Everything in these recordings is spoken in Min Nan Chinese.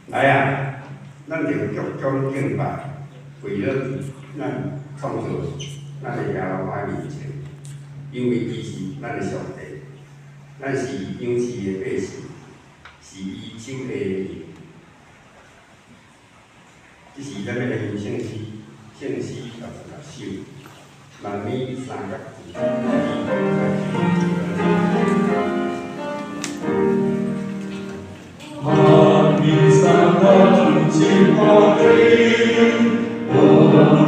來啊，咱就鞠躬敬拜，跪落咱創造咱的耶和華面前，因為伊是咱的上帝，咱是伊養飼的百姓，是伊手下的羊。這是咱欲來欣賞詩，聖詩66首，萬米三角字。萬米三角主真寶貴，我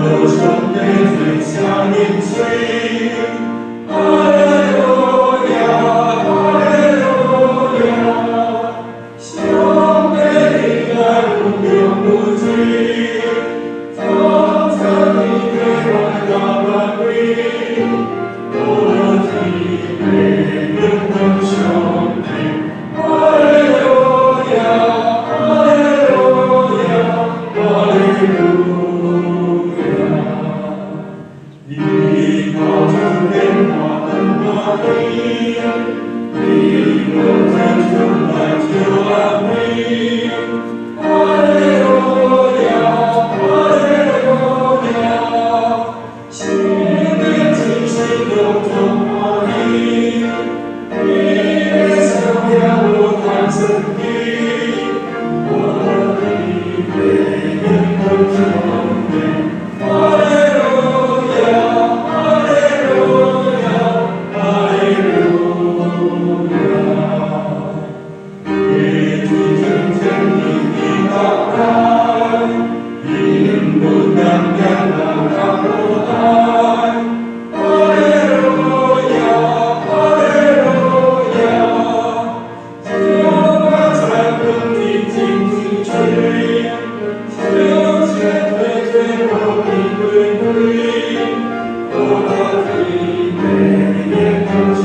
流上帝最下憐水。哈利路亞，哈利路亞，上帝的愛無邊無際，創造的天萬大萬偉，我的永恆上帝，哈利路亞，哈利路亞，哈利路亞。依靠主變化更大地，你若在主來求安慰。哈利路亞，哈利路亞，心靈清醒永中歡喜，你的生命無貪生的，我的永恆上帝，哈利路亞，哈利路亞，哈利路亞。耶主真正的的到來，因不能將我看不愛。哈利路亞，哈利路亞，將萬才更的進之吹，向前推推我的歸歸，我的永恆上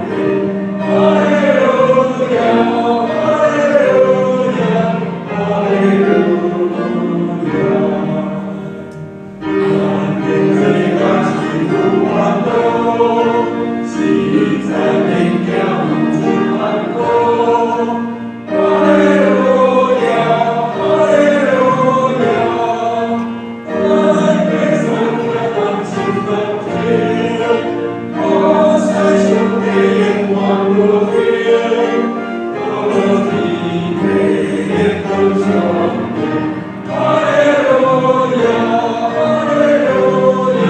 帝，哈利路亞，哈利路亞，哈利路亞。萬年最大幸福歡樂，實在免驚有真安樂。哈利路亞，哈利路亞，咱的上帝當心當天，我在上帝永遠無變，我的永恆上帝，哈利路亞，哈利路亞，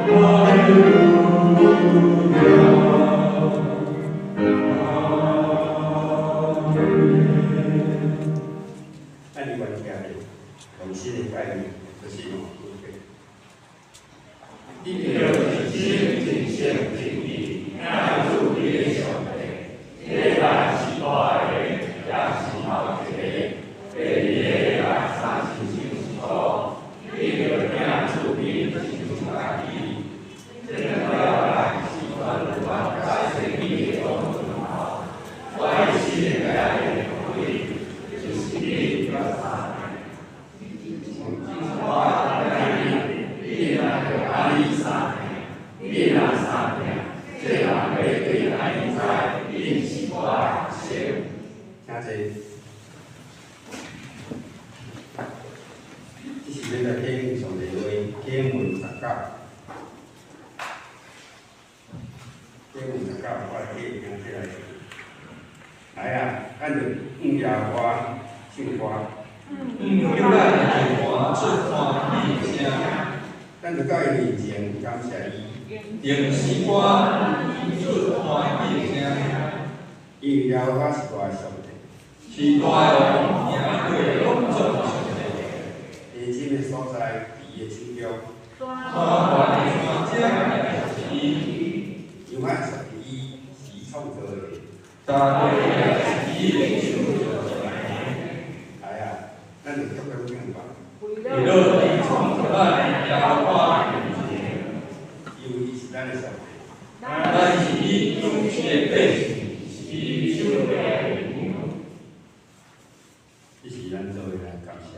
哈利路亞。阿門。咱懸徛咧，同新的概念，就是五句。你著盡心、盡性、盡意愛主你的上帝。這禮拜是大个，也是頭一个。第二个禮拜三親像是講，你著疼主你親像家己。這兩條禮是全有關解釋你的講論頭。我的新的概念予你，就是你要相疼。我愛你，你若著愛伊相疼，你若相疼，這人欲對來知恁是我的學生。請坐。毋叫咱上悬出欢喜的声。咱就到伊面前感謝伊，用詩歌出歡喜的聲。因為耶和華是大的上帝，是大王，贏過攏總上帝。地深的所在佇伊的手中，山懸的山頂也是伊，洋海屬於伊，是伊創造的。大地也是伊的手造來的。來啊，咱就足夠敬拜，為了伊創造咱的耶和華面前，因為伊是咱的上帝，咱是伊主持的百姓，是伊手下的羊。這是咱做伙來感謝。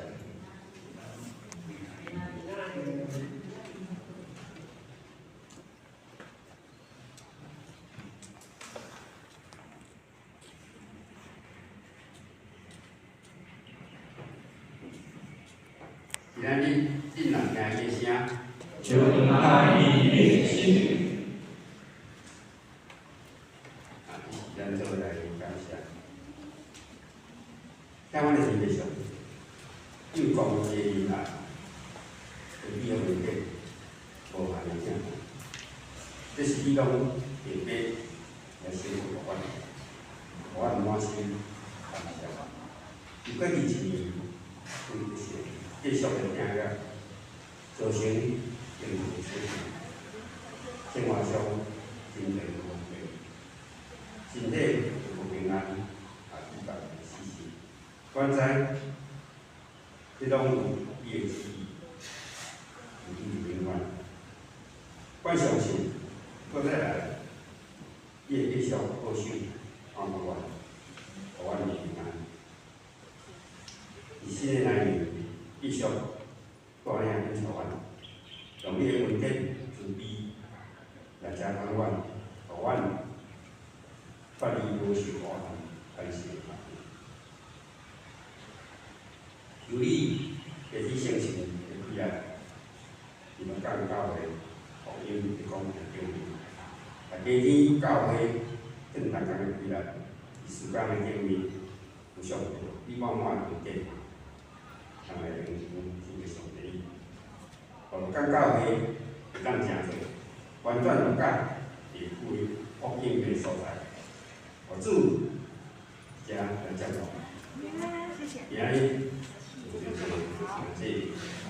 今仔日恁若聽伊的聲，就毋通硬硬心。啊，這是咱做伙來感謝。聽阮的天父上帝，又光的仁愛，對你的恩典無限的疼痛，這是你攏特別來賜福予阮，予阮滿心感謝。伫過去一年，繼續的疼了，造成經濟衰退，生活上真濟無方便，身體無平安，也比較死死。阮知，這攏有你的旨意，有你的永遠。阮相信，閣再來，你會繼續保守看顧阮，予阮平安。伫新的來年，繼續帶領引導阮，用你的恩典慈悲來遮擋阮，予阮脫離無受苦難，凡事的。求你彼此聖神的氣力，伫鹿港教會福音的講壇頂面，大家天教會轉同工的氣力，佇時間的頂面有上帝，你滿滿恩典，通來榮耀天父上帝。予鹿港教會會當成做翻轉鹿港地區福音的所在，予主遮來掌管。今仔日有這個這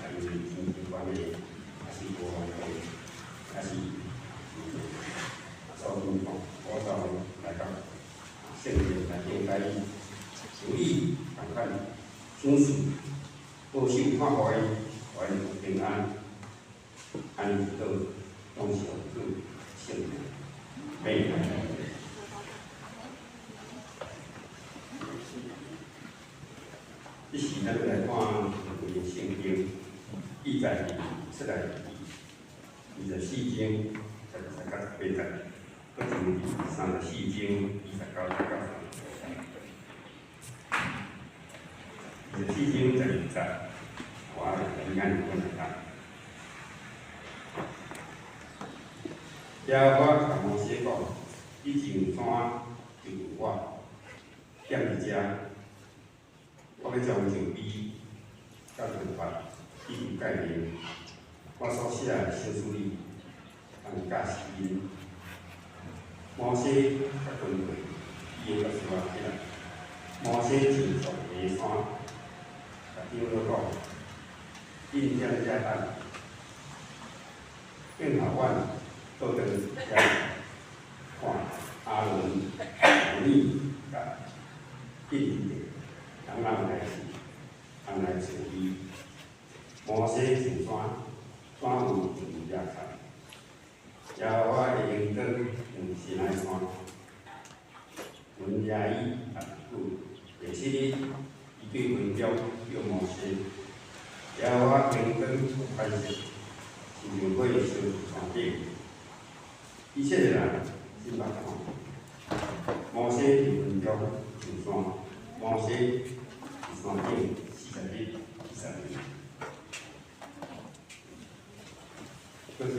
啊，因為天氣關係，還是無關係，還是所以講，我就來到聖殿來敬拜伊，求伊共款賞賜保守看顧伊，予𪜶平安，按呢祈禱，攏是奉主聖名，阿們。這時，咱來看一段聖經，記載佇出埃及24章17到18節，閣一34章29到30。24章12節，我來按阮來讀。耶和華共摩西講：你上山就有我，踮佇遮，我欲將石碑佮律法以及誡命，我所寫的賞賜你，通教示𪜶。摩西佮吩咐伊的約書亞起來，摩西上屬的山，共長老講：恁踮遮等，等候阮倒轉遮看亞倫、你佮印伫人若有代誌，通來處理。摩西上山，山有雲遮蓋，耶和華的榮光向西奈山，雲遮伊也久。第七日，伊對雲中叫摩西，耶和華榮光開始，親像火燒佇山頂。以色列人親目看，摩西佇雲中上山，摩西佇山頂40日40夜。閣一个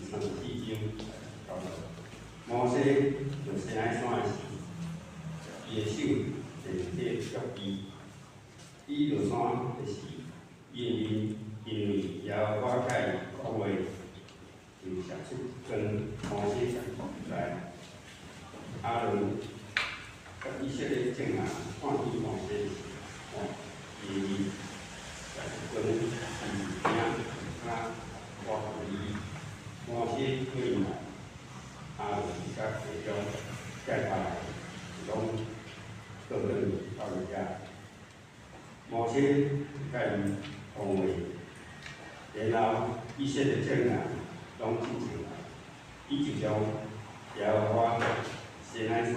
34章9節，摩西上西奈山的時，伊的手就腳伊。伊落山的時，伊的面因為耶和華佮伊講話，就射出光，摩西家己毋知。亞倫佮以色列眾人看見摩西時，吼，伊的面射出光，伊就驚，敢若活鬼。摩西過來，亞倫佮會長帶他來，攏倒轉到伊遮。摩西佮𪜶講話，然後以色列眾人攏進前來，伊就將耶和華西奈山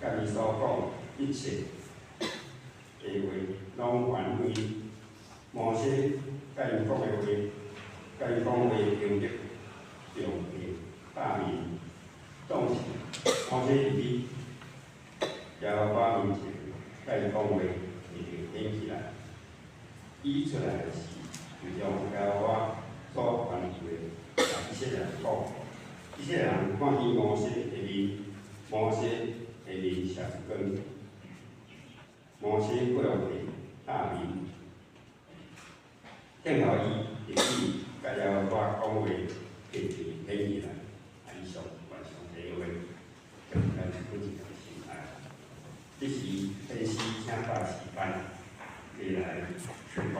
佮伊所講一切的話攏還回。摩西佮𪜶講的話，佮伊講話經歷眾會大民，當時摩西佇耶和華面前佮伊講話，伊就顯起來。伊出來的時，就將耶和華所吩咐的，共以色列人講。以色列人看見摩西的面，摩西的面射出光。摩西過去大民，聽候伊入去佮耶和華講話，彼就顯起來。啊，以上願上帝的話，祝福咱每一個心愛。這時，天使請大詩班過來唱歌。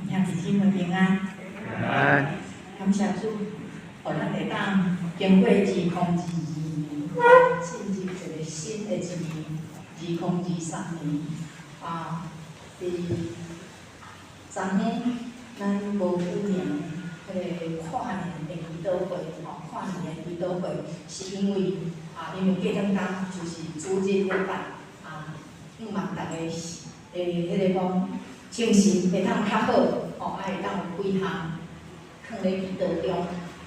兄弟姊妹平安。安。感謝主，予咱會當經過2022年，進入一個新的一年，2023年。啊，佇昨昏咱無舉行彼個跨年的祈禱會，吼，跨年的祈禱會，是因為啊，因為過兩工就是主日禮拜，啊，向望逐家的彼個講精神會當較好，吼，啊會當有幾項囥咧祈禱中，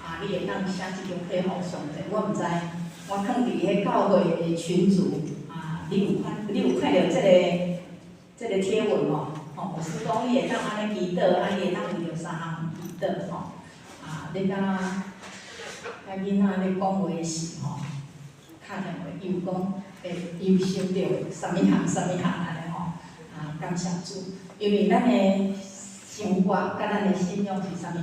啊，你會當寫這張批予上帝。我毋知，我囥佇彼教會的群組，啊，你有看，你有看著這個這這个貼文哦，吼，牧師講你會當按呢祈禱，啊，你會當為著三項祈禱吼，啊，你敢若佮囡仔咧講話時吼，敲電話伊有講，會伊有想著啥物項啥物項按呢吼，啊，感謝主，因為咱的生活佮咱的信仰是啥物？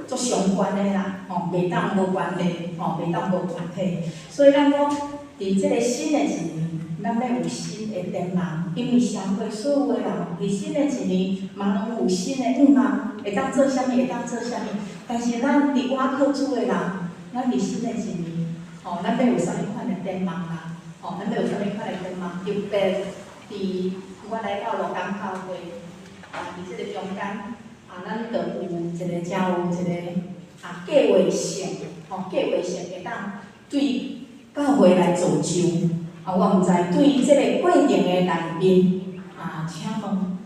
足相關的啦，吼，袂當無關係，吼，袂當無關係。所以咱講，佇這个新的一年，咱欲有新的展望，因為社會所有的人，佇新的一年嘛攏有新的願望，會當做啥物，會當做啥物。但是咱佇倚靠主的人，咱佇新的一年，吼，咱欲有啥物款的展望啦？吼，咱欲有啥物款的展望？特別佇我來到鹿港教會，啊，佇這个中間。啊，咱就有一个誠有一個啊計劃性，吼，計劃性會當對教會來造就。啊，我毋知對這个過程的內面，啊，請問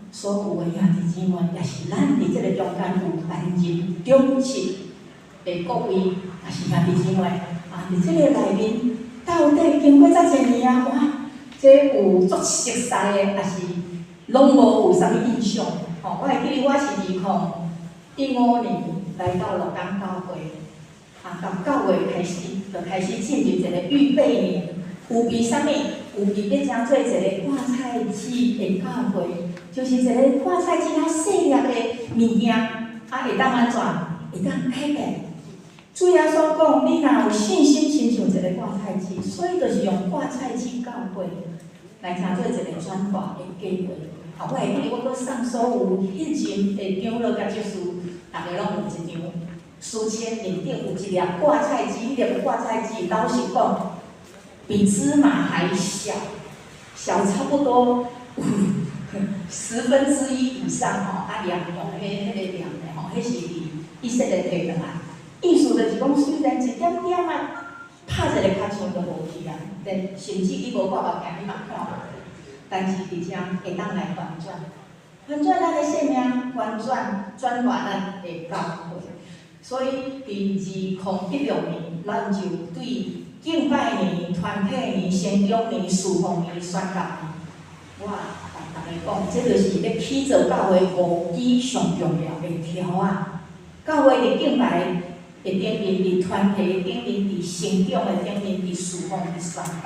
所有的兄弟姊妹，也是咱佇這个中間有擔任長執的各位，也是兄弟姊妹，啊，佇這个內面到底經過遮濟年啊，哇，這有足熟似的，抑是攏無有啥物印象？吼，我會記得我是2015年來到鹿港教會，啊，從9月開始就開始進入一個預備年，預備啥物？預備欲成做一個掛菜籽的教會，就是一個掛菜籽較細粒的物件，啊，會當按怎？會當改變。主耶穌講，你若有信心，親像一个掛菜籽，所以就是用掛菜籽教會來成做一個轉化的計劃。啊，我會記得我閣送所有彼陣的長老佮執事，逐家攏有一張書籤，面頂有一粒掛菜籽，彼粒掛菜籽老實講，比芝麻還小，小差不多1/10以上吼，啊，鹽用彼個鹽的吼，彼是佇以色列提轉來。意思就是講，雖然一點點仔，拍一个尻槍就無去啊，但甚至你無掛目鏡，你嘛看無著。但是佇遮會當來翻轉，翻轉咱的生命，翻轉轉化咱的教會。所以佇2016年，咱就對敬拜年、團體年、成長年、事奉年、宣教年，我共逐家講，這就是欲起造教會五支上重要的柱仔。教會佇敬拜的頂面，佇團體的頂面，佇成長的頂面，佇事奉、佇宣教。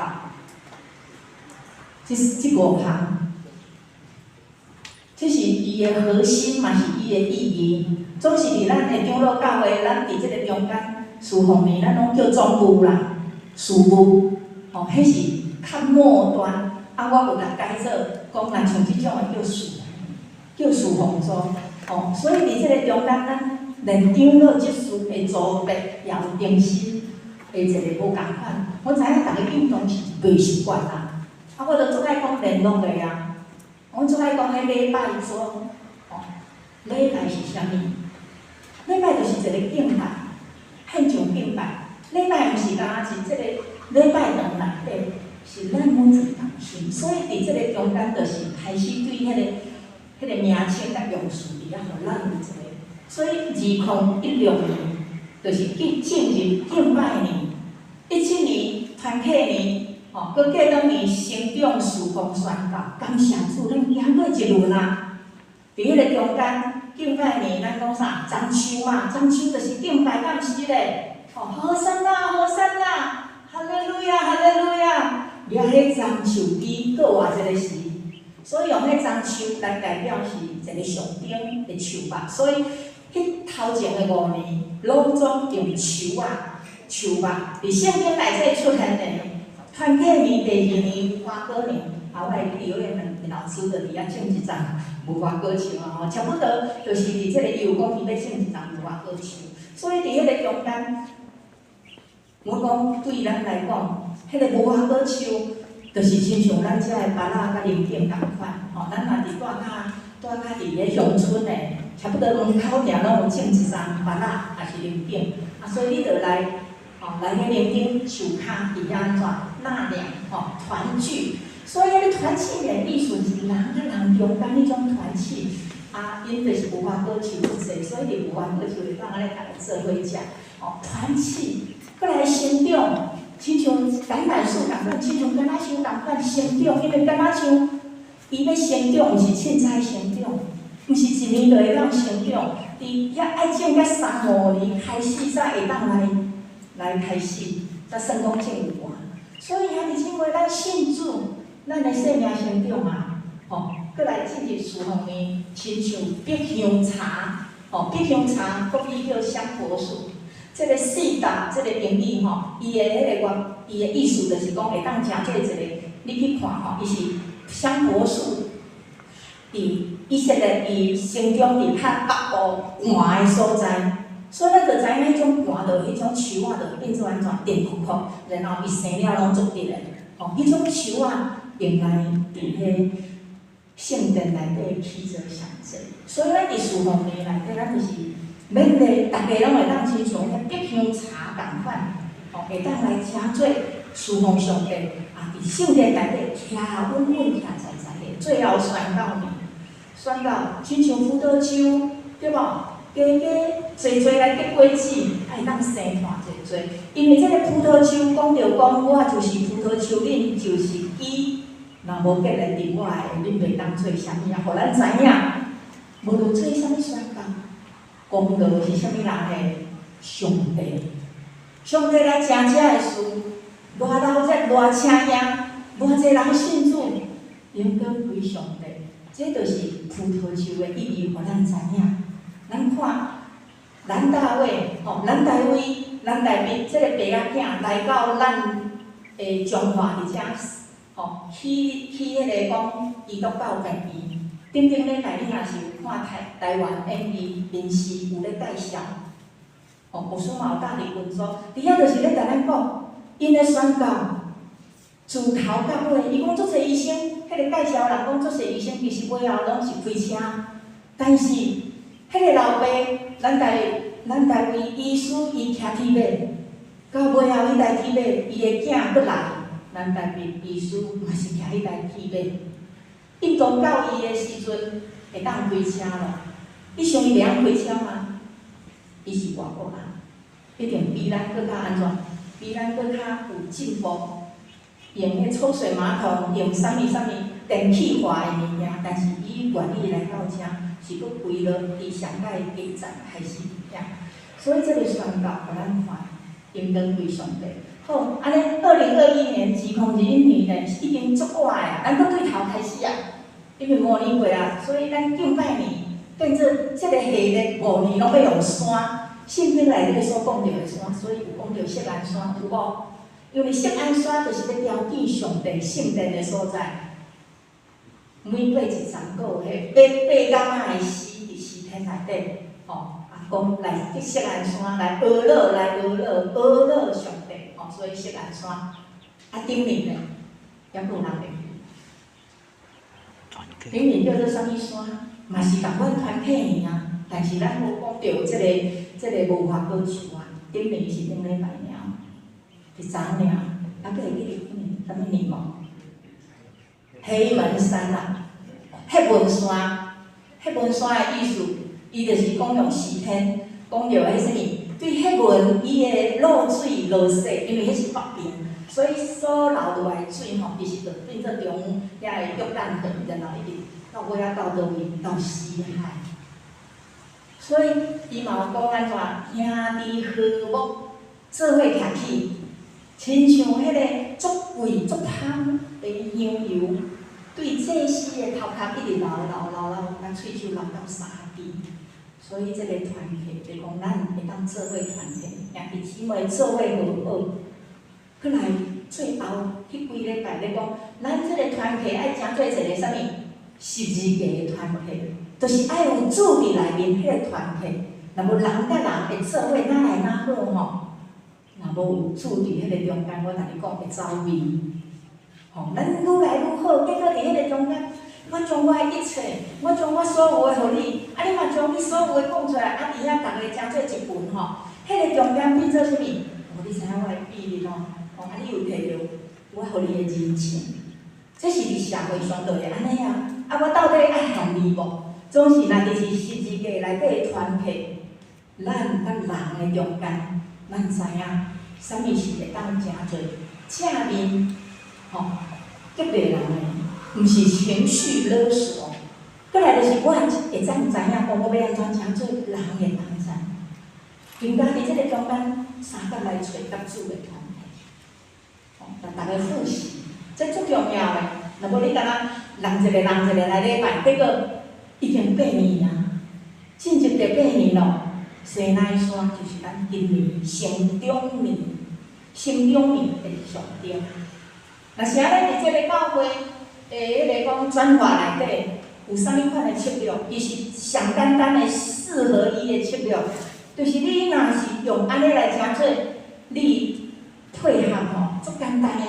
這五項，這是伊的核心，嘛是伊的意義。總是佇咱的長老教會，咱佇這个中間事奉年，咱攏叫總務啦，事務，吼，彼是較末端。啊，我有共改做講，若像這種的叫事奉組，吼。所以佇這个中間，咱連長老執事的組別也有更新的一個無仝款。我知影逐家運動是袂習慣啦。啊，我就足愛講聯絡的啊，我足愛講彼禮拜組，吼，禮拜是啥物？禮拜就是一個敬拜，獻上敬拜。禮拜毋是干焦是這个禮拜堂內底，是咱每一個人心。所以佇這个中間，就是開始對彼個名稱佮用詞佇遐，予咱有一個。所以2016年就是進入敬拜年，17年團體年。吼，閣過兩年成長事奉宣教，感謝主，咱行過一輪啊。佇彼個中間，敬拜年，咱講啥？樟樹嘛，樟樹就是敬拜，敢毋是咧？吼，和散那，和散那，哈利路亞，哈利路亞。掠彼樟樹枝，閣活一个時，所以用彼樟樹來代表是一個象徵的樹木。所以，彼頭前的五年，攏總用樹仔、樹木，佇聖經內底出現的。團體年第二年無花果年，啊，我會記得有兩老師就佇遐種一叢無花果樹啊吼，差不多就是佇這个伊有講伊欲種一叢無花果樹，所以佇彼个中間，我講對咱來講，彼个無花果樹就是親像咱遮的芭樂佮龍井仝款，吼，咱若佇住較佇咧鄉村的，差不多門口定攏有種一叢芭樂，抑是龍井，啊，所以你著來，吼，來彼龍井樹跤佇遐按怎納涼，吼，團聚。所以彼个團契的意思是人佮人中間彼種團契，啊，𪜶就是無花果樹足濟，所以佇無花果樹會當按呢逐家做伙食，吼，團契，閣來成長，親像橄欖樹仝款，親像橄欖樹仝款成長，因為橄欖樹伊欲成長，毋是凊彩成長，毋是一年就會當成長。佇遐愛種甲三五年開始，才會當來開始，才算講種有偌。所以兄弟姊妹，咱信主，咱的生命成長啊，吼，閣來進入事奉年，親像碧香茶，吼，碧香茶國語叫香柏樹。這个四大，這个英語吼，伊的彼个原，伊的意思就是講會當誠做一个，你去看吼，伊是香柏樹，佇以色列伊成長佇較北部寒的所在，所以咱就知影彼種寒就彼種樹仔就變做按怎電酷酷，然後伊生了攏足直的，吼，彼種樹仔用來佇彼聖殿內底起做上祭，所以咱佇事奉年內底，咱就是。免咧，逐家攏會當親像彼碧香茶仝款，吼，會當來誠做事奉上帝，啊，佇聖殿內底徛穩穩、徛在在的，最後宣告呢，宣告親像葡萄樹，對無？加加濟濟來結果子，愛當生伴濟濟。因為這个葡萄樹講著講，我就是葡萄樹，恁就是枝，若無結來佇我的，恁袂當做啥物啊？予咱知影，無論做啥物宣告。功勞是啥物人的？上帝，上帝來成這个事，偌鬧熱，偌請贏，偌濟人信主，榮光歸上帝。這就是葡萄樹的意義，予咱知影。咱看，咱大衛，吼，咱大衛，咱大衛這个爸仔囝來到咱的彰化佇遮，吼，去去彼个講基督教病院。頂頂禮拜你若是有看台台灣演藝電視有咧介紹，吼，牧師嘛有搭佇群組，佇遐就是咧共咱講，𪜶的宣告，自頭到尾，伊講足濟醫生，彼个介紹人講足濟醫生其實尾後攏是開車，但是彼个老爸，咱台灣醫師伊騎鐵馬，到尾後彼台鐵馬，伊的囝閣來，咱台灣醫師嘛是騎彼台鐵馬。印度到伊的時陣，會當開車咯。你想伊袂曉開車嗎？伊是外國人，一定比咱閣較按怎？比咱閣較有進步。用彼抽水馬桶，用啥物啥物電氣化的物件，但是伊願意來到遮，是閣開落佇上蓋加站開始遐。所以這个宣告，予咱看，榮光歸上帝。好，按呢，2021年2021年呢，已經足倚的啊，咱閣對頭開始啊，因為五年過啊，所以咱敬拜年變做這个系列五年攏欲用山，聖經內底所講著的山，所以有講著錫安山，有無？因為錫安山就是欲朝見上帝聖殿的所在。每過一層閣有彼八八工仔的詩佇詩篇內底，吼，啊講來去錫安山來呵咾來呵咾呵咾上帝，吼，所以錫安山。啊，頂面呢，猶閣有人會記？頂面叫做啥物山？嘛是仝款團體年啊，但是咱無講著這个無花果樹啊。頂面是頂禮拜爾，是昨爾，啊，閣會記得啥物年無？黑門山啦，黑門山，黑門山的意思，伊就是講用詩篇講著彼啥物，對彼門伊的落水落雪，因為彼是北邊，所以所流落來的水吼，其實就變做中遐个約旦河，然後一直到尾仔到佗位？到死海。所以伊嘛有講按怎兄弟和睦，做伙徛起，親像彼个足貴足芳的香油，對祭司的頭殼一直流流流流，共喙鬚流到三支。所以這个團契，就講咱會當做伙團契，兄弟姊妹做伙和好。閣來最後，彼幾禮拜咧講，咱這个團契愛成做一个啥物？十字架的團契，就是愛有主佇內面彼个團契。若無人佮人會做伙，哪來哪好吼？若無有主佇彼个中間，我共你講會走味。吼，咱愈來愈好，結果佇彼个中間，我將我的一切，我將我所有的予你，啊，你嘛將你所有的講出來，啊，佇遐逐个成做一群吼。彼个中間變做啥物？哦，你知影我的秘密哦？哦，啊，你有提著我予你的人情，這是佇社會上就會按呢啊。啊，我到底愛恨你無？總是若佇是十字架內底的團契，咱佮人的中間，咱知影啥物是會當誠做正面，吼，激勵人的。毋是情緒勒索。過來就是我會當知影講，我欲按怎成做人的幫贊。更加佇這個中間相佮來揣佮主的團體，吼，共逐家扶持，這足重要的。若無你敢若人一个人一个來禮拜，結果已經八年啊，進入第八年咯。西奈山就是咱今年成長年，成長年的象徵。若是按呢，佇這个教會的彼个講轉化內底，有啥物款的策略？其實上簡單的四合一的策略，就是你若是用按呢來成做，你配合吼，足簡單的，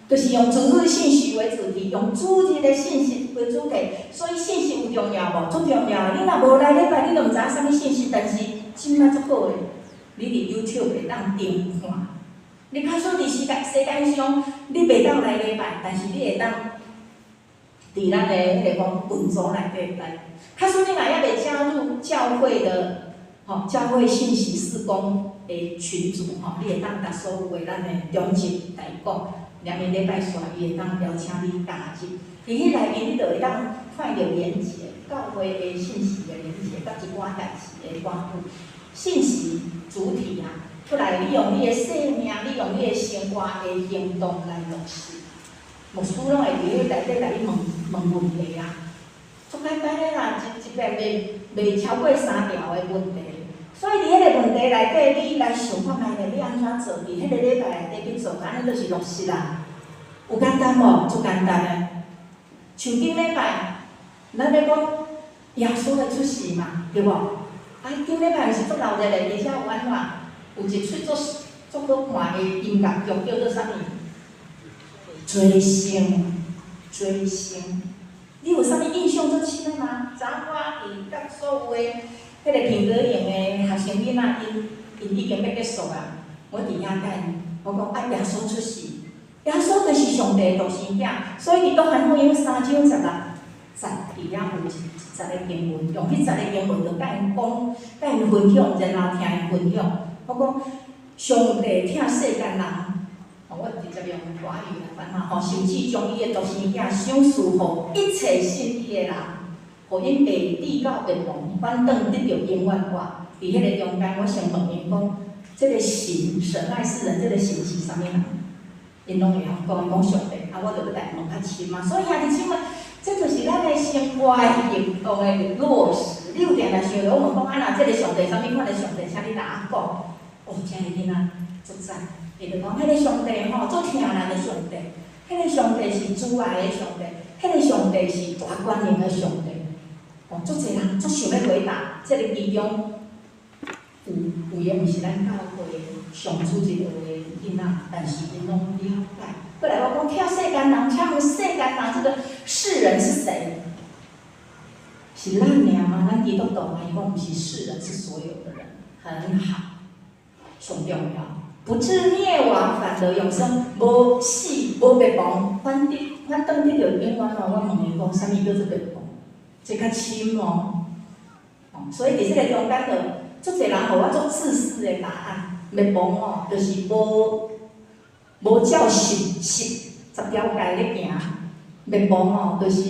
就是用主日信息為主題，用主日的信息為主題。所以信息有重要無？足重要的。你若無來禮拜，你就毋知影啥物信息。但是這擺足好的，你佇 YouTube 會當重看。你假使佇時間上，你袂當來禮拜，但是你會當佇咱的彼个講群組內底來。假使你若猶未加入教會的，吼，教會信息事工的群組，吼，你會當共所有的咱的長執來講，兩個禮拜煞伊會當邀請你加入。佇彼內面，你就會當看著連結，教會的信息的連結，佮一寡代誌的廣布。信息主體啊，過來你用你的生命，你用你的生活的行動來落實。牧師攏會佇彼內底共你問問問題啊，足簡單的啦，一遍袂超過三條的問題。所以佇彼个問題內底，你來想看覓咧，你按怎做？佇彼个禮拜內底去做，按呢就是落實啦。有簡單無？足簡單的。像頂禮拜，咱咧講耶穌的出世嘛，對無？啊，頂禮拜毋是足鬧熱的，而且有按怎？有一齣足足好看的音樂劇，叫做啥物？追星，追星。你有啥物印象足深的嗎？昨我佇佮所有的彼个品格營的學生囡仔，𪜶已經欲結束啊。我佇遐共𪜶，我講啊，耶穌出世，耶穌就是上帝的獨生囝，所以佇約翰福音3章16節佇遐有一節个經文，用彼節個經文就共𪜶講，共𪜶分享，然後聽𪜶分享。我講上帝疼世間人，吼，我直接用華語來翻嘛，吼，甚至將伊的獨生囝賞賜予一切信伊的人，予𪜶袂至到滅亡，反轉得著永遠活。佇彼个中間，我先問𪜶講，這个神神愛世人，這个神是啥物人？𪜶攏會曉講，伊講上帝，啊，我就欲來問較深啊。所以兄弟姊妹，這就是咱的生活的行動的落實。你有定定想著，我問講啊，若這个上帝啥物款的上帝，請你共我講。哦，這个囡仔足讚，伊就講，彼个上帝吼，足疼咱的上帝，彼个上帝是慈愛的上帝，彼个上帝是大權能的上帝。哦，足濟人足想欲回答，這个其中有有的毋是咱教會上主日學的囡仔，但是𪜶攏了解。過來我講，疼世間人，請問世間人這個世人是誰？是咱爾嗎？咱基督徒嗎？伊講毋是世人，是所有的人。很好，上重要，不至滅亡，反得永生，無死無滅亡，反轉得著永遠哦。我問伊講，啥物叫做滅亡？這較深哦。所以佇這個中間就足濟人予我足自私的答案，滅亡哦，就是無照十條誡咧行，滅亡哦，就是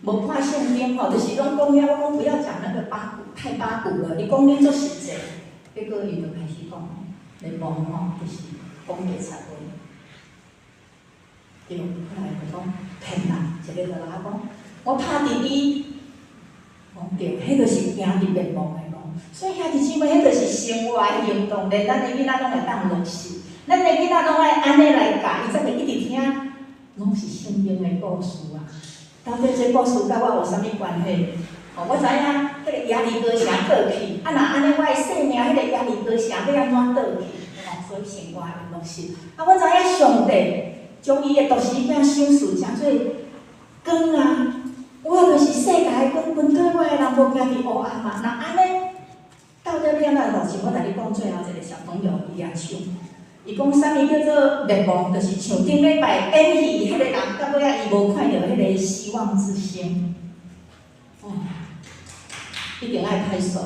無看聖經吼，就是攏講遐，我講不要講那個八股，太八股了。你講恁足實際，結果伊就開始講滅亡吼，就是講白賊話。對，後來就講騙人，一个就來我講，我拍佇伊，講對，彼就是行佇滅亡的路。所以兄弟姊妹，彼就是生活的行動，連咱的囡仔攏會當落實。咱的囡仔攏愛按呢來教，伊才會一直聽，攏是聖經的故事啊。到底這故事佮我有啥物關係？哦，我知影，彼个耶利哥城倒去，啊，若按呢，我的生命，彼个耶利哥城欲按怎倒去？哦，所以生活的落實。啊，我知影上帝將伊的獨生囝賞賜，成做光啊！我就是世界的光，跟隨我的人無行佇黑暗嘛。若按呢，到底欲按怎落實？我共你講最後一個小朋友伊也唱，伊講啥物叫做滅亡？就是像頂禮拜演戲彼個人，到尾仔伊無看著彼个希望之星。哦，一定愛拍手。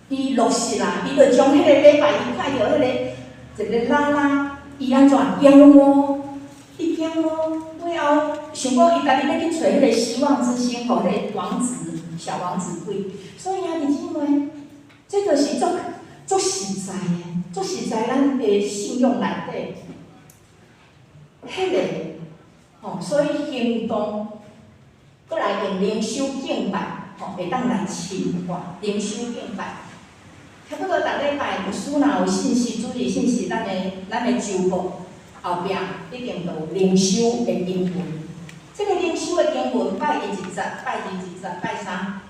伊落實啦，伊就將彼个禮拜伊看著彼个一個拉拉，伊按怎揾摸？伊驚摸，尾仔後想講伊家己欲去揣彼个希望之星，予彼个王子小王子鬼。所以兄弟姊妹，這就是足足實在的，足實在咱的信仰內底，彼个吼，所以行動，閣來用靈修敬拜，吼，會當來深化靈修敬拜。差不多逐禮拜牧師若有信息，主日信息，咱的週報後壁一定都有靈修的經文。這个靈修的經文，拜一一節，拜二一節，拜三，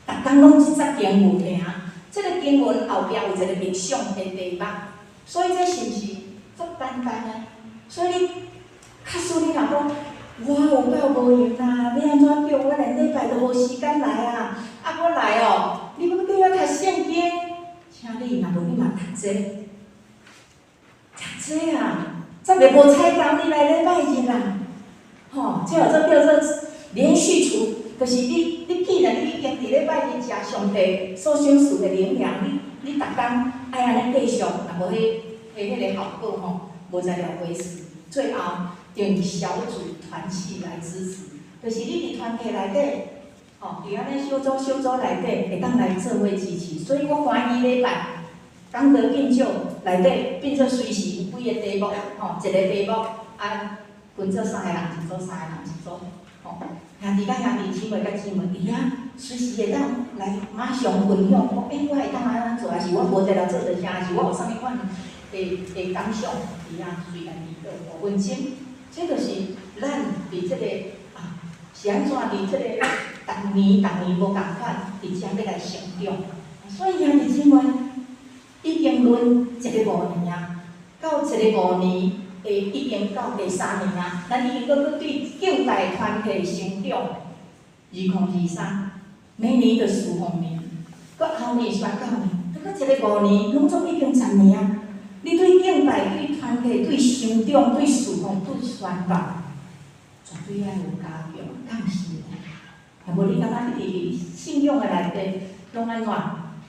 逐工攏一節經文爾。這个經文後壁有一個默想的題目，所以這是毋是足簡單的？所以你，假使你若講，我有夠無閒啦，欲按怎叫我連禮拜都無時間來啊？啊，我來哦，你欲叫我讀聖經？請你若無你嘛讀這，讀這啊，才袂無彩工，你來禮拜日啦，吼，這號做叫做連續處，就是你既然你已經佇禮拜日食上帝所賞賜的靈糧，你逐工愛按呢繼續，若無彼個效果吼，無材料回事。最後用小組團契來支持，就是你佇團契內底，吼，佇按呢小組小組內底會當來做伙支持，所以我歡喜禮拜講道敬酒內底變做隨時有幾個題目，吼，一個題目啊，分做三個人一組，三個人一組，吼，兄弟佮兄弟，姊妹佮姊妹，佇遐隨時會當來馬上分享，講欸，我會當按怎做，還是我無才調做著啥，還是我有啥物款的感想，佇遐隨來祈禱5分鐘，這就是咱佇這個啊，是按怎佇這個逐年逐年無仝款，佇遮欲來成長。所以兄弟姊妹，已經輪一個五年啊，到一個五年的已經到第三年啊，咱已經閣閣對敬拜團體成長。2023，每年的事奉年，閣後年宣教年，閣閣一個五年，攏總已經10年啊。你對敬拜、對團體、對成長、對事奉、對宣教，絕對愛有加強，敢毋是？若無你感覺一直佇信仰的內底，攏按怎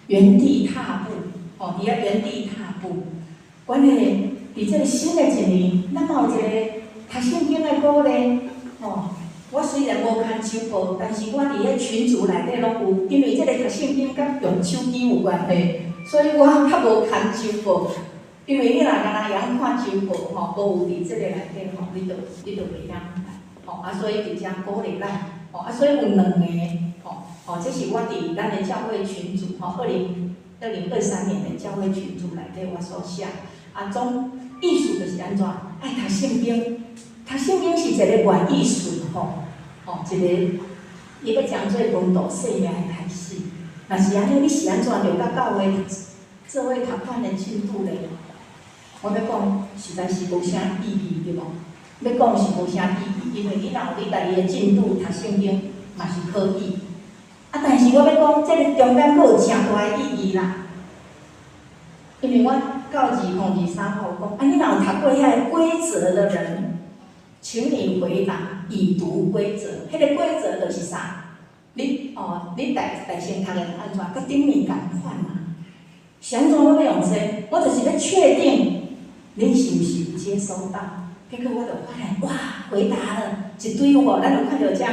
原地踏步？吼，佇遐原地踏步。關鍵佇這個新的一年，咱嘛有一個讀聖經的鼓勵，吼。我雖然無牽週報，但是我佇彼群組內底攏有，因為這個讀聖經佮用手機有關係，所以我較無牽週報。因為你若干焦會曉看週報吼，無有佇這個內底吼，你就袂曉來，吼啊，所以佇遮鼓勵咱，吼啊，所以有兩個，吼吼，這是我佇咱的教會群組吼，2023年的教會群組內底我所寫，啊，總意思就是按怎，愛讀聖經，讀聖經是一個願意順服，吼，一個伊欲將做門徒生命的開始。若是按呢，你是按怎著佮教會做伙讀款的進度咧？我欲講，實在是無啥意義，對無？欲講是無啥意義，因為你若有你家己的進度讀聖經嘛是可以。啊，但是我欲講，這个中間閣有誠大的意義啦。因為我到2023號講，啊，你若有讀過遐個規則的人，請你回答已讀規則。彼个規則就是啥？你哦，你大先讀的按怎？佮頂面仝款嘛？是按怎我欲用這個？我就是欲確定恁是毋是有接收到。結果我就發現，哇，回答了一堆有無？咱有看著遮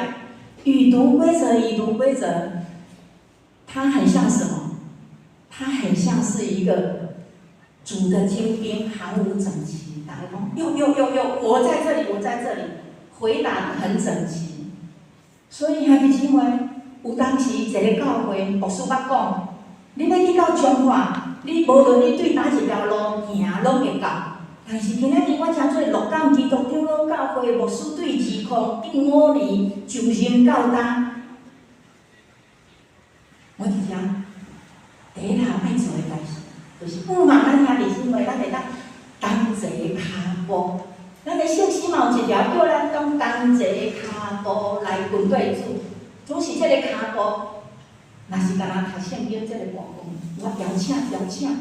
已讀規則，已讀規則，它很像什麼？它很像是一個主的精兵，行伍整齊。大家講，喲喲喲喲，我在這裡，我在這裡，回答得很整齊。所以兄弟姊妹，有當時一个教會牧師捌講，你欲去到彰化，你無論你對佗一條路行，攏會到。但是今仔日我誠做鹿港基督長老教會牧師對2015年就任到今，我佇遮第一項愛做的代誌，就是盼望咱兄弟姊妹，咱會當同齊跤步。咱的聖詩嘛有一條叫咱講同齊跤步來跟綴主，總是這个跤步，若是干焦讀聖經這个部分，我邀請邀請，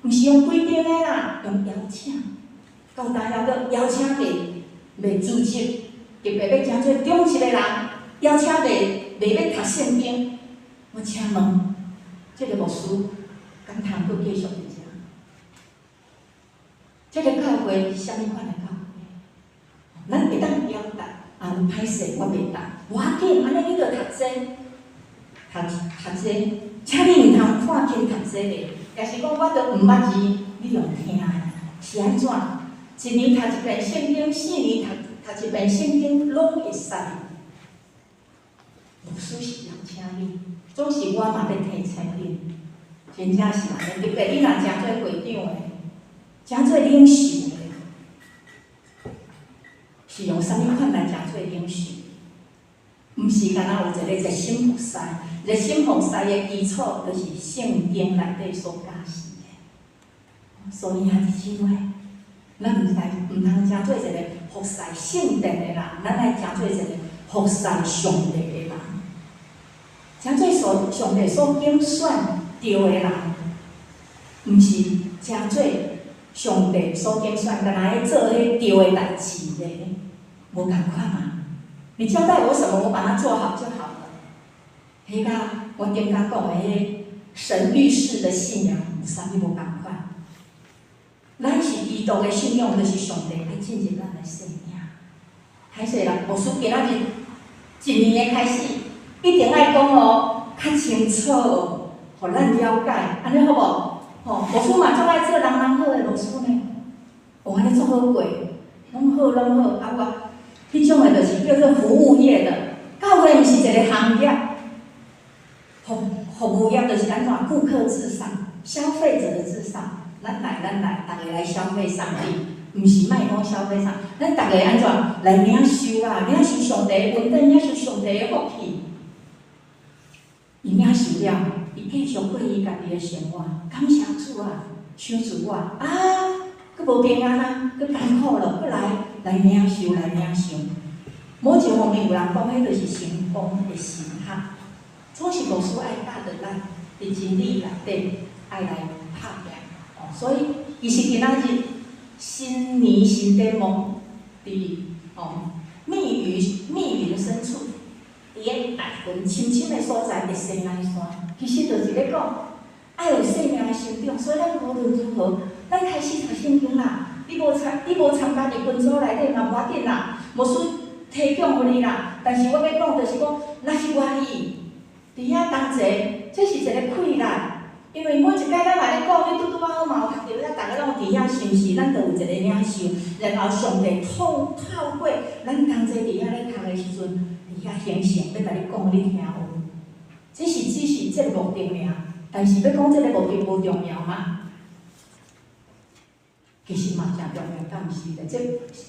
毋是用規定的啦，用邀請。到今猶閣邀請袂組織，特別欲誠做長一个人，邀請袂欲讀聖經，我請問，這个牧師敢通閣繼續佇遮？這个教會是啥物款的教會？咱會當表達，啊，冊我袂當，無要緊，按呢你著讀這，讀讀這，請你毋通看輕讀這个，抑是講我都毋捌字，你用聽的，是按怎？一年讀一遍聖經，4年讀讀一遍聖經，攏會使。牧師是邀請你，總是我嘛欲提醒你，真正是按呢。特別你若誠做會長的，誠做領袖的，是用啥物款來誠做領袖？毋是干焦有一個熱心服侍，熱心服侍的基礎，就是聖經內底所教示的。所以兄弟姊妹，咱毋來毋通誠做一個服侍聖殿的人，咱愛誠做一個服侍上帝的人，誠做所上帝所揀選著的人，毋是誠做上帝所揀選，干焦咧做彼對的代誌咧，無仝款啊！你交代我什麼，我把它做好就好了。彼佮我頂工講的彼个神諭式的信仰有啥物無仝款？咱是基督的信仰，就是上帝愛進入咱的生命。歹勢啦，牧師今仔日一年的開始，一定愛講哦，較清楚哦，予咱了解，按呢好無？吼，牧師嘛足愛做人人好的牧師呢。哦，按呢足好過，攏好攏好，啊我，彼種的就是叫做服務業的，教會毋是一個行業，服務業就是按怎？顧客至上，消費者的至上。咱來，咱來，逐家來消費上帝，毋是莫講消費上，咱逐家按怎來領受啊？領受上帝的恩典，領受上帝的福氣。伊領受了，伊繼續過伊家己的生活。感謝主啊，賞賜我啊，閣無平安啊，閣艱苦了，閣來來領受，來領受。某一方面有人講，彼就是成功的神學。總是牧師愛教導咱，佇真理內底愛來拍拼。哦，所以其實今仔日新年新展望，佇哦密雲密雲深處，佇个大雲深深的所在，佇西奈山，其實就是咧講，愛有生命的成長。所以咱無論如何，咱開始讀聖經啦。你無參加佇群組內底嘛無要緊啦，牧師提供予你啦。但是我欲講就是講，若是願意佇遐同齊，這是一個氣力。因為每一擺咱若咧講，你拄拄仔好嘛有讀著，咱逐家攏佇遐，是毋是？咱就有一個領受，然後上帝透透過咱同齊佇遐咧讀的時陣，佇遐形成，欲共你講，你聽有。這是只是這個目的爾，但是欲講這個目的無重要嗎？其實嘛誠重要，敢毋是咧？這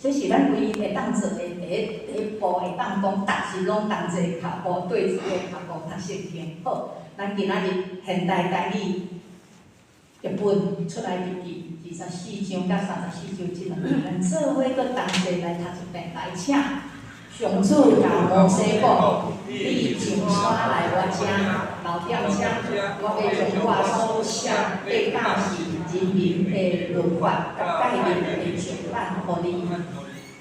這是咱唯一會當做的第一第一步，會當講，逐日攏同齊跤步對這個跤步讀聖經。好，咱今仔日現代台語譯本出埃及記24章佮34章這兩段，咱做伙閣同齊來讀一遍，來請上主共摩西講：你上山來我遮，留踮遮，我欲將我所寫的教示人民的律法佮誡命的石版予你。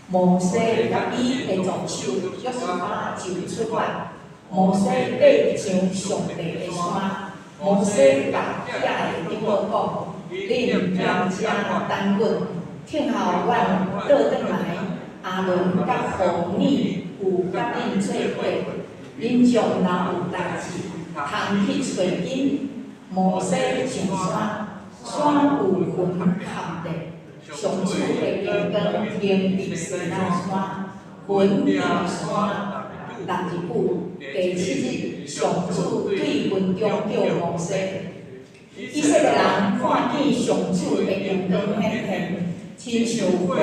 摩西佮伊的助手約書亞就出發。摩西爬上上帝的山，摩西共遐的長老講：恁踮遮等阮，聽候阮倒轉來。亞倫佮戶珥有佮恁做伙，恁將若有代誌，通去揣𪜶。摩西上山，山有雲蓋著，上主的榮光停佇西奈山，雲佇山六日久。第七日，上主對雲中叫摩西。以色列人看見上主的榮光顯現，親像火佇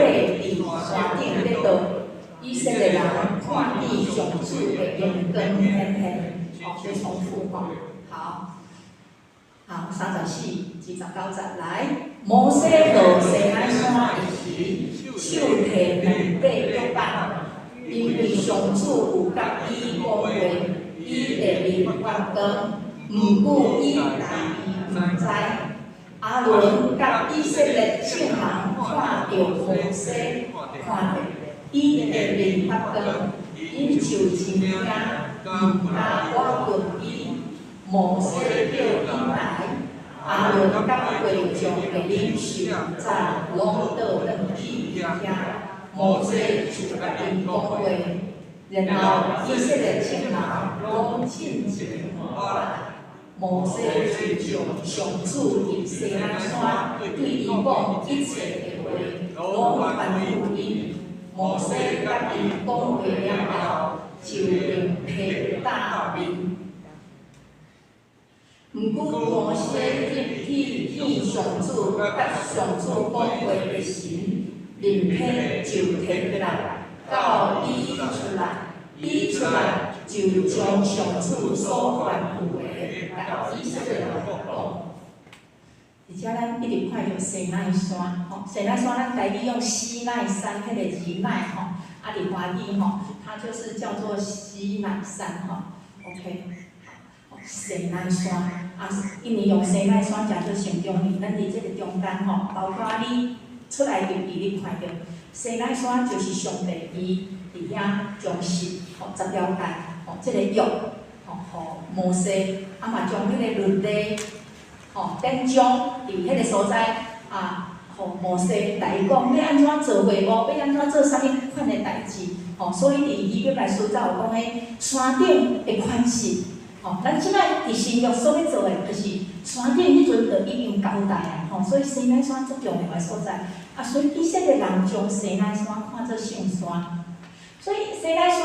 山頂咧燒。以色列人看見上主的榮光顯現，哦，再重複吼，好，好，34、29節來，摩西落西奈山的時，手提兩塊約版，因為上主有佮伊講話，伊的面發光，毋過伊家己毋知。亞倫佮以色列眾人看著摩西，看著伊的面發光，𪜶就真驚，毋敢倚近伊。摩西叫𪜶來，亞倫佮會眾的領袖早攏倒轉去遐，摩西就共𪜶講話。然後以色列眾人攏進前來，摩西就將上主佇西奈山對伊講一切的話，攏吩咐𪜶。摩西佮𪜶講話了後，就用皮搭面。毋過摩西入去見上主，佮上主講話的時，面皮就提起來，到伊出來，伊出來就將上主所吩咐的，共以色列人講。而且咱一直看著西奈山，吼，西奈山咱台語用西奈山彼個字奈吼，啊，佇華語吼，它就是叫做西奈山吼，OK。西奈山，啊，因為用西奈山誠做成長哩，咱佇這個中間吼，包括你出埃及記，你看著西奈山就是上帝伊佇遐將十吼十條誡吼，這個約吼，予摩西，啊嘛將彼個律例吼典章佇彼個所在啊，予摩西來伊講欲按怎做會幕，欲按怎做啥物款的代誌吼，所以佇希伯來書才有講彼山頂的款式。吼，咱這擺佇新約所欲做的，就是山頂彼陣就已經交代啊，吼，所以西奈山足重要的所在。啊，所以以色列人將西奈山看做聖山，所以西奈山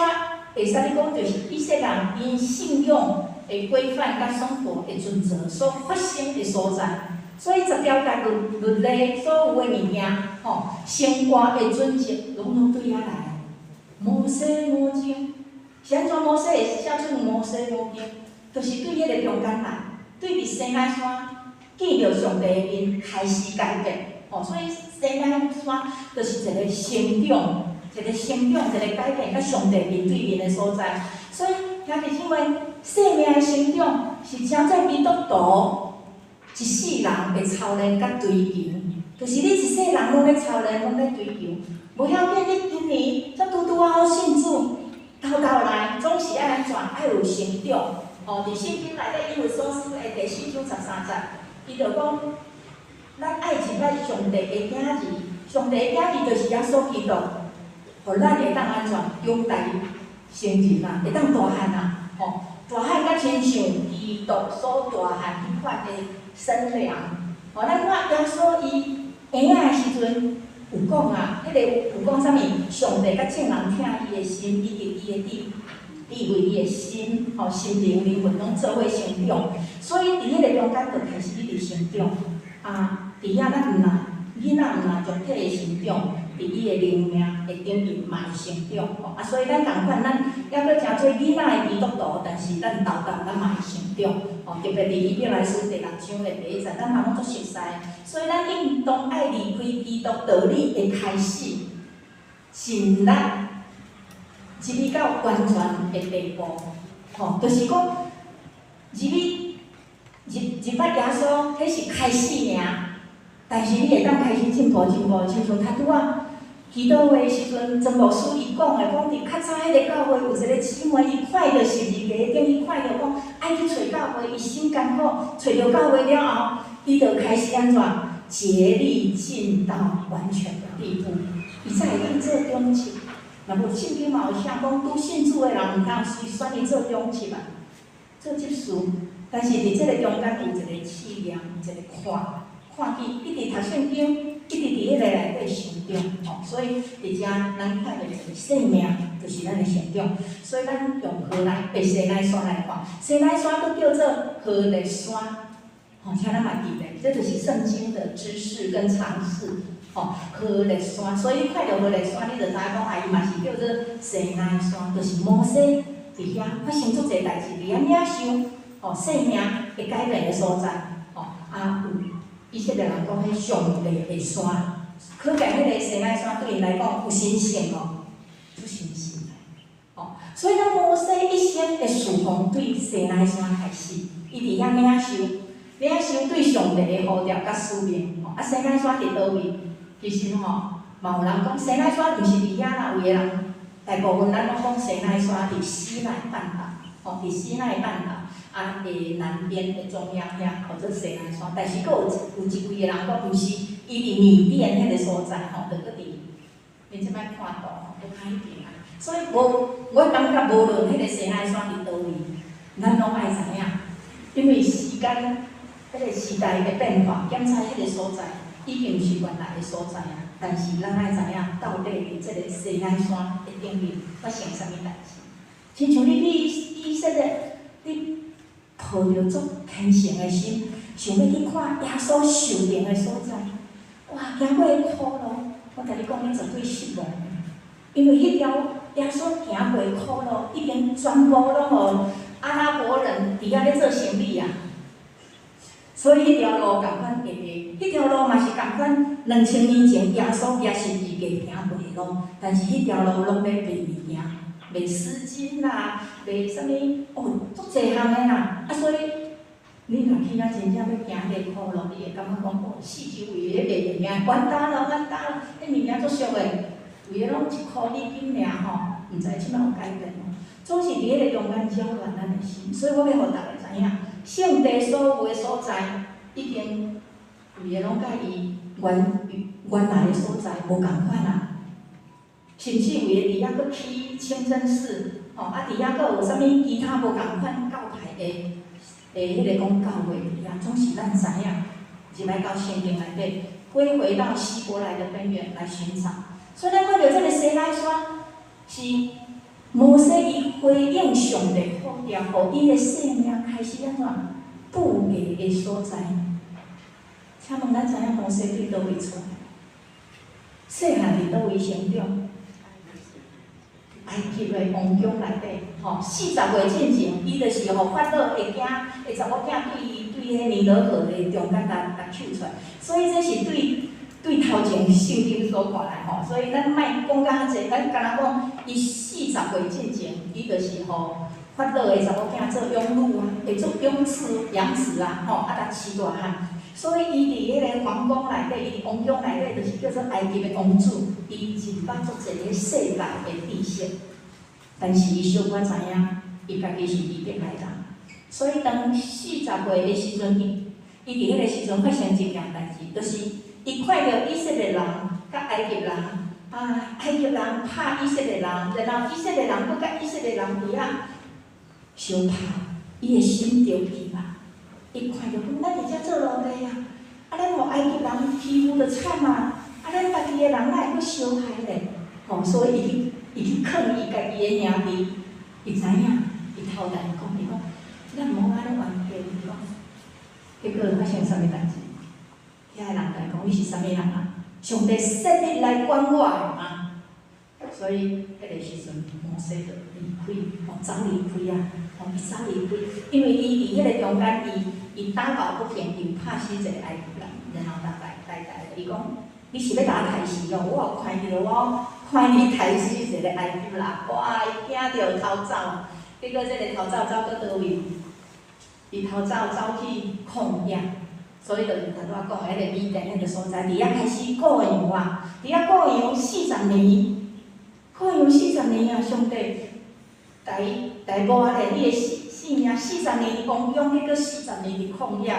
會使你講，就是以色列人𪜶信仰的規範佮生活的準則所發生的所在。所以十條誡律律例所有的物件，吼，生活的準則，攏總對遐來。摩西五經，是按怎摩西會寫出摩西五經？就是對彼個中間來，對佇西奈山見著上帝的面開始改變，吼，所以西奈山就是一個成長，一個成長，一個改變，佮上帝面對面的所在。所以兄弟姊妹，生命的成長是誠做基督徒一世人的操練佮追求，就是你一世人攏咧操練，攏咧追求。無要緊，你今年才拄拄仔好信主，到頭來總是愛按怎？愛有成長。吼，佇聖經內底，以弗所書的第4章13節，伊就講，咱愛認捌上帝的囝兒，上帝的囝兒就是耶穌基督，予咱會當按怎長大成人啊，會當大漢啊，吼，大漢甲親像基督所大漢彼款的身量。吼，咱看耶穌伊嬰仔的時陣有講啊，彼個有講啥物？上帝佮眾人疼伊的心，以及伊的智慧，伊的心，吼，心靈、靈魂攏做伙成長，所以佇彼個中間就開始一直成長。啊，佇遐咱毋若囡仔毋若肉體的成長，佇伊的靈命的頂面嘛會成長。吼，啊，所以咱仝款，咱猶閣誠做囡仔的基督徒，但是咱沓沓咱嘛會成長。吼，特別佇希伯來書第6章的第1節，咱嘛攏足熟似。所以咱應當愛離開基督道理的開始，盡力入去到完全的地步，吼，就是講入去入入捌耶穌，彼是開始爾。但是你會當開始進步進步，親像頭拄仔祈禱會的時陣，曾牧師伊講的，講佇較早彼个教會有一個姊妹，伊看著十字架頂，伊看著講愛去揣教會，伊心艱苦，揣著教會了後，伊就開始按怎竭力進到完全的地步，伊才會當做長執。若無聖經嘛有寫講，拄信主的人毋通隨選伊做長執啊，做執事。但是佇這个中間有一個試驗，一個看，看見一直讀聖經，一直佇彼个內底成長，吼。所以佇遮咱看著一個生命，就是咱的成長。所以咱用何來西奈山來看，西奈山閣叫做何烈山，吼，請咱嘛記得，這就是聖經的知識跟常識。吼，何烈山，所以看著何烈山，你就知影講啊，伊嘛是叫做西奈山，就是摩西佇遐發生足濟代誌，佇遐領受吼生命會改變的所在，吼啊有以色列人講彼上帝的山，可見彼个西奈山對𪜶來講有神聖無？足神聖的，吼，所以咱摩西一生的事奉對西奈山開始，伊佇遐領受，領受對上帝的呼召佮使命，吼啊西奈山佇佗位？其實吼，嘛有人講西奈山毋是佇遐啦，有的人大部分咱攏講西奈山佇西奈半島，吼，佇西奈半島啊的南邊的中央遐，號做西奈山。但是閣有有一位的人講，毋是，伊佇米甸彼个所在，吼，就閣佇，恁這擺看圖吼，閣較彼邊啊。所以無，我感覺無論彼個西奈山佇佗位，咱攏愛知影，因為時間，彼個時代的變化，檢查彼個所在已經毋是原來的所在啊。但是咱愛知影，到底佇這個西奈山的頂面發生啥物代誌？親像你去以色列，你抱著足虔誠的心，想欲去看耶穌受釘的所在，哇！行過彼苦路，我共你講，你絕對失望的，因為彼條耶穌行過的苦路，已經全部攏予阿拉伯人佇遐咧做生意啊。所以彼條路仝款會會，彼條路嘛是仝款2000年前耶穌舉十字架行過的路，但是彼條路攏咧賣物件，賣絲巾啦，賣啥物哦，足濟項的啦。啊，所以你若去遐真正欲行彼個苦路，你會感覺講哦，四周圍咧賣物件，完蛋咯，完蛋咯，彼物件足俗的，規个攏1箍美金爾吼，毋知這擺有改變無？總是佇彼个中間擾亂咱的心，所以我欲予逐家知影，聖地所有的所在，已經規个攏佮伊原來的所在無仝款啊。甚至有的佇遐閣起清真寺，吼啊，佇遐閣有啥物其他無仝款教派的彼个講教會佇遐，總是咱知影，入來到聖經內底，歸回到希伯來的根源來尋找。所以咱看著這个西奈山是摩西伊回應上帝呼召，予伊的生命開始按怎布下的所在。請問咱知影摩西對佗位出來？細漢佇佗位成長？埃及的王宮內底，吼，40歲進前，伊就是予法老的囝的查某囝對伊對彼尼羅河的中間共救出來，所以這是對頭前聖經所看來吼，所以咱莫講甲較濟，咱干焦講伊四十歲進前，伊就是予法老的查某囝做養女啊，會做養子養子啊，吼，啊，共飼大漢。所以伊佇彼個皇宮內底，伊佇王宮內底，就是叫做埃及的王子，伊真捌足濟个世界的知識，但是伊小可知影，伊家己是希伯來人。所以當四十歲的時陣，伊佇彼個時陣發生一件代誌，就是伊看著以色列人佮埃及人，啊，埃及人拍以色列人，然後以色列人閣佮以色列人佇遐相拍，伊的心著急啊！伊看著講，咱佇遮做奴隸啊，啊，咱予埃及人欺負著慘啊！啊，咱家己的人哪會閣相害咧？吼，所以伊去勸伊家己的兄弟，伊知影，伊頭來講，伊講，咱毋好按呢冤家，伊講，結果發生啥物代誌？遐个人共伊講，你是啥物人啊？上帝設立來管我的嗎？所以，彼个時陣，摩西就離開，吼，走離開啊，吼，伊走離開，因為伊佇彼个中間，伊打抱不平，伊拍死一个埃及人，然後逐來來來，伊講，你是欲共我刣死哦？我有看著我看你刣死一个埃及人，哇！伊驚著逃走，結果這个逃走走到佗位？伊逃走走去曠野，所以就是頭拄仔講的彼個米甸彼個所在，佇遐開始顧羊啊，佇遐顧羊四十年，顧羊四十年啊！上帝，共伊磨練伊的生命四十年佇王宮，彼閣四十年佇曠野，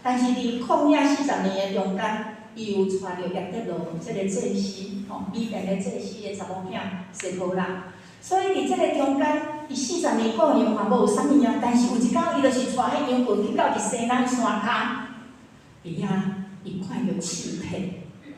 但是佇曠野四十年的中間，伊有娶著葉忒羅這个祭司，吼，米甸的祭司的查某囝西波拉。所以佇這个中間，伊四十年顧羊嘛無有啥物啊，但是有一工伊就是帶彼羊群去到佇西奈山跤，佇遐伊看著刺皮，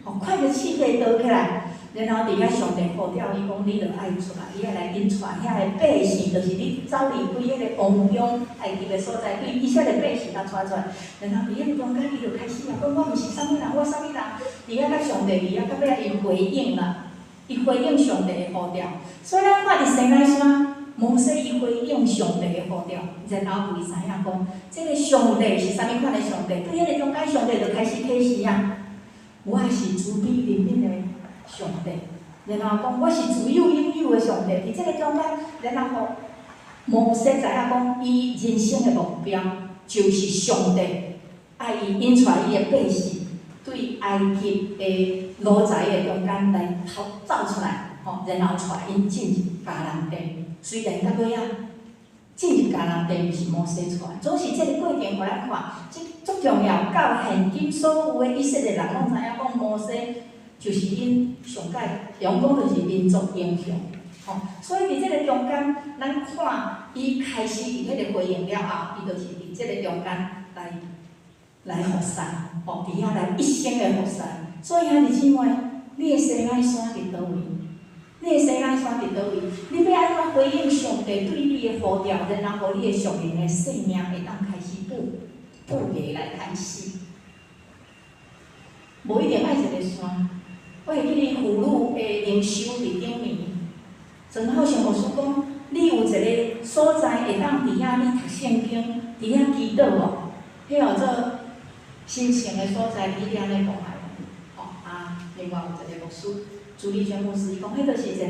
吼，看著刺皮倒起來，然後佇遐上帝呼召伊講，你著愛出來，你愛來引帶遐个百姓，就是你走離開彼个王宮埃及的所在，對以色列百姓共帶出來。然後佇彼个中間，伊就開始啊講，我毋是啥物人，我啥物人，佇遐佮上帝佇遐到尾仔伊回應啦，伊回應上帝的呼召。所以咱看佇西奈山，摩西伊回應上帝的呼召，然後伊知影講，這个上帝是啥物款的上帝？對彼个中間，上帝就開始啟示啊，我是慈悲憐憫的上帝，然後講我是自有永有的上帝。佇這個中間，然後予摩西知影講，伊人生的目標就是上帝愛伊引帶伊的百姓對埃及的奴才的中間來逃走出來，吼，然後帶𪜶進入迦南地。雖然到尾仔進入迦南地毋是摩西帶，總是這个過程予咱看，這足重要。到現今所有的以色列人攏知影講摩西就是𪜶上蓋，用講就是民族英雄。吼，所以佇這个中間，咱看伊開始佇彼个回應了後，伊就是佇這个中間來服侍，吼，佇遐來一生的服侍。所以兄弟姊妹，你的西奈山佇佗位？你的西奈山佇佗位？你欲按怎回應上帝對你的呼召，然後予你的屬靈的生命會當開始布芽來開始？無一定愛一个山。我會記得婦女的靈修佇頂面，曾浩生牧師講，你有一个所在會當佇遐你讀聖經，佇遐祈禱無？彼號做神聖的所在，你按呢講來。吼啊，另外有一个牧師，朱麗娟牧師，伊講，彼就是一個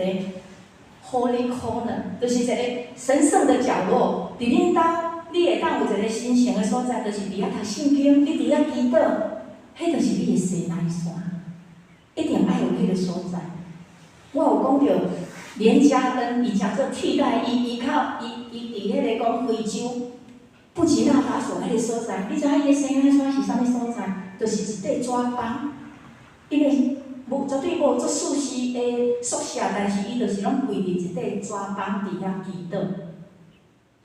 Holy Corner，就是一個神聖的角落。佇恁兜，你會當有一個神聖的所在，就是佇遐讀聖經，你佇遐祈禱，彼就是你的西奈山。一定愛有彼個所在。我有講著連嘉恩，伊誠做替代役，伊靠伊伊佇彼個講非洲布吉納法索彼個所在，你知影伊的西奈山是啥物所在？就是一塊紙板，因為無絕對無足舒適的宿舍，但是伊就是攏跪佇一塊紙板佇遐祈禱，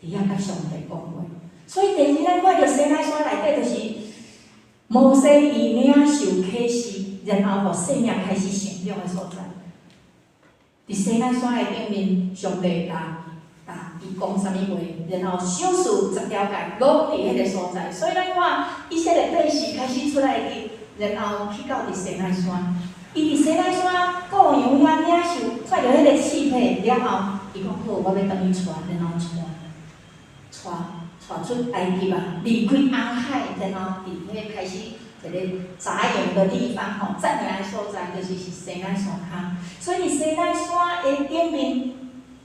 佇遐佮上帝講話。所以第二，咱看著西奈山內底，就是摩西伊領受啟示，然後予生命開始成長的所在。佇西奈山的頂面，上帝共伊講啥物話，然後賞賜十條誡，攏佇彼个所在。所以咱看以色列百姓開始出來去，然後去到佇西奈山。伊佇西奈山顧羊遐領受，看著彼个刺皮了後，伊講好，我欲轉去帶，然後帶出埃及啊，離開紅海，然後佇彼个開始一个紮營的地方吼，紮營的所在就是西奈山跤。所以西奈山的頂面，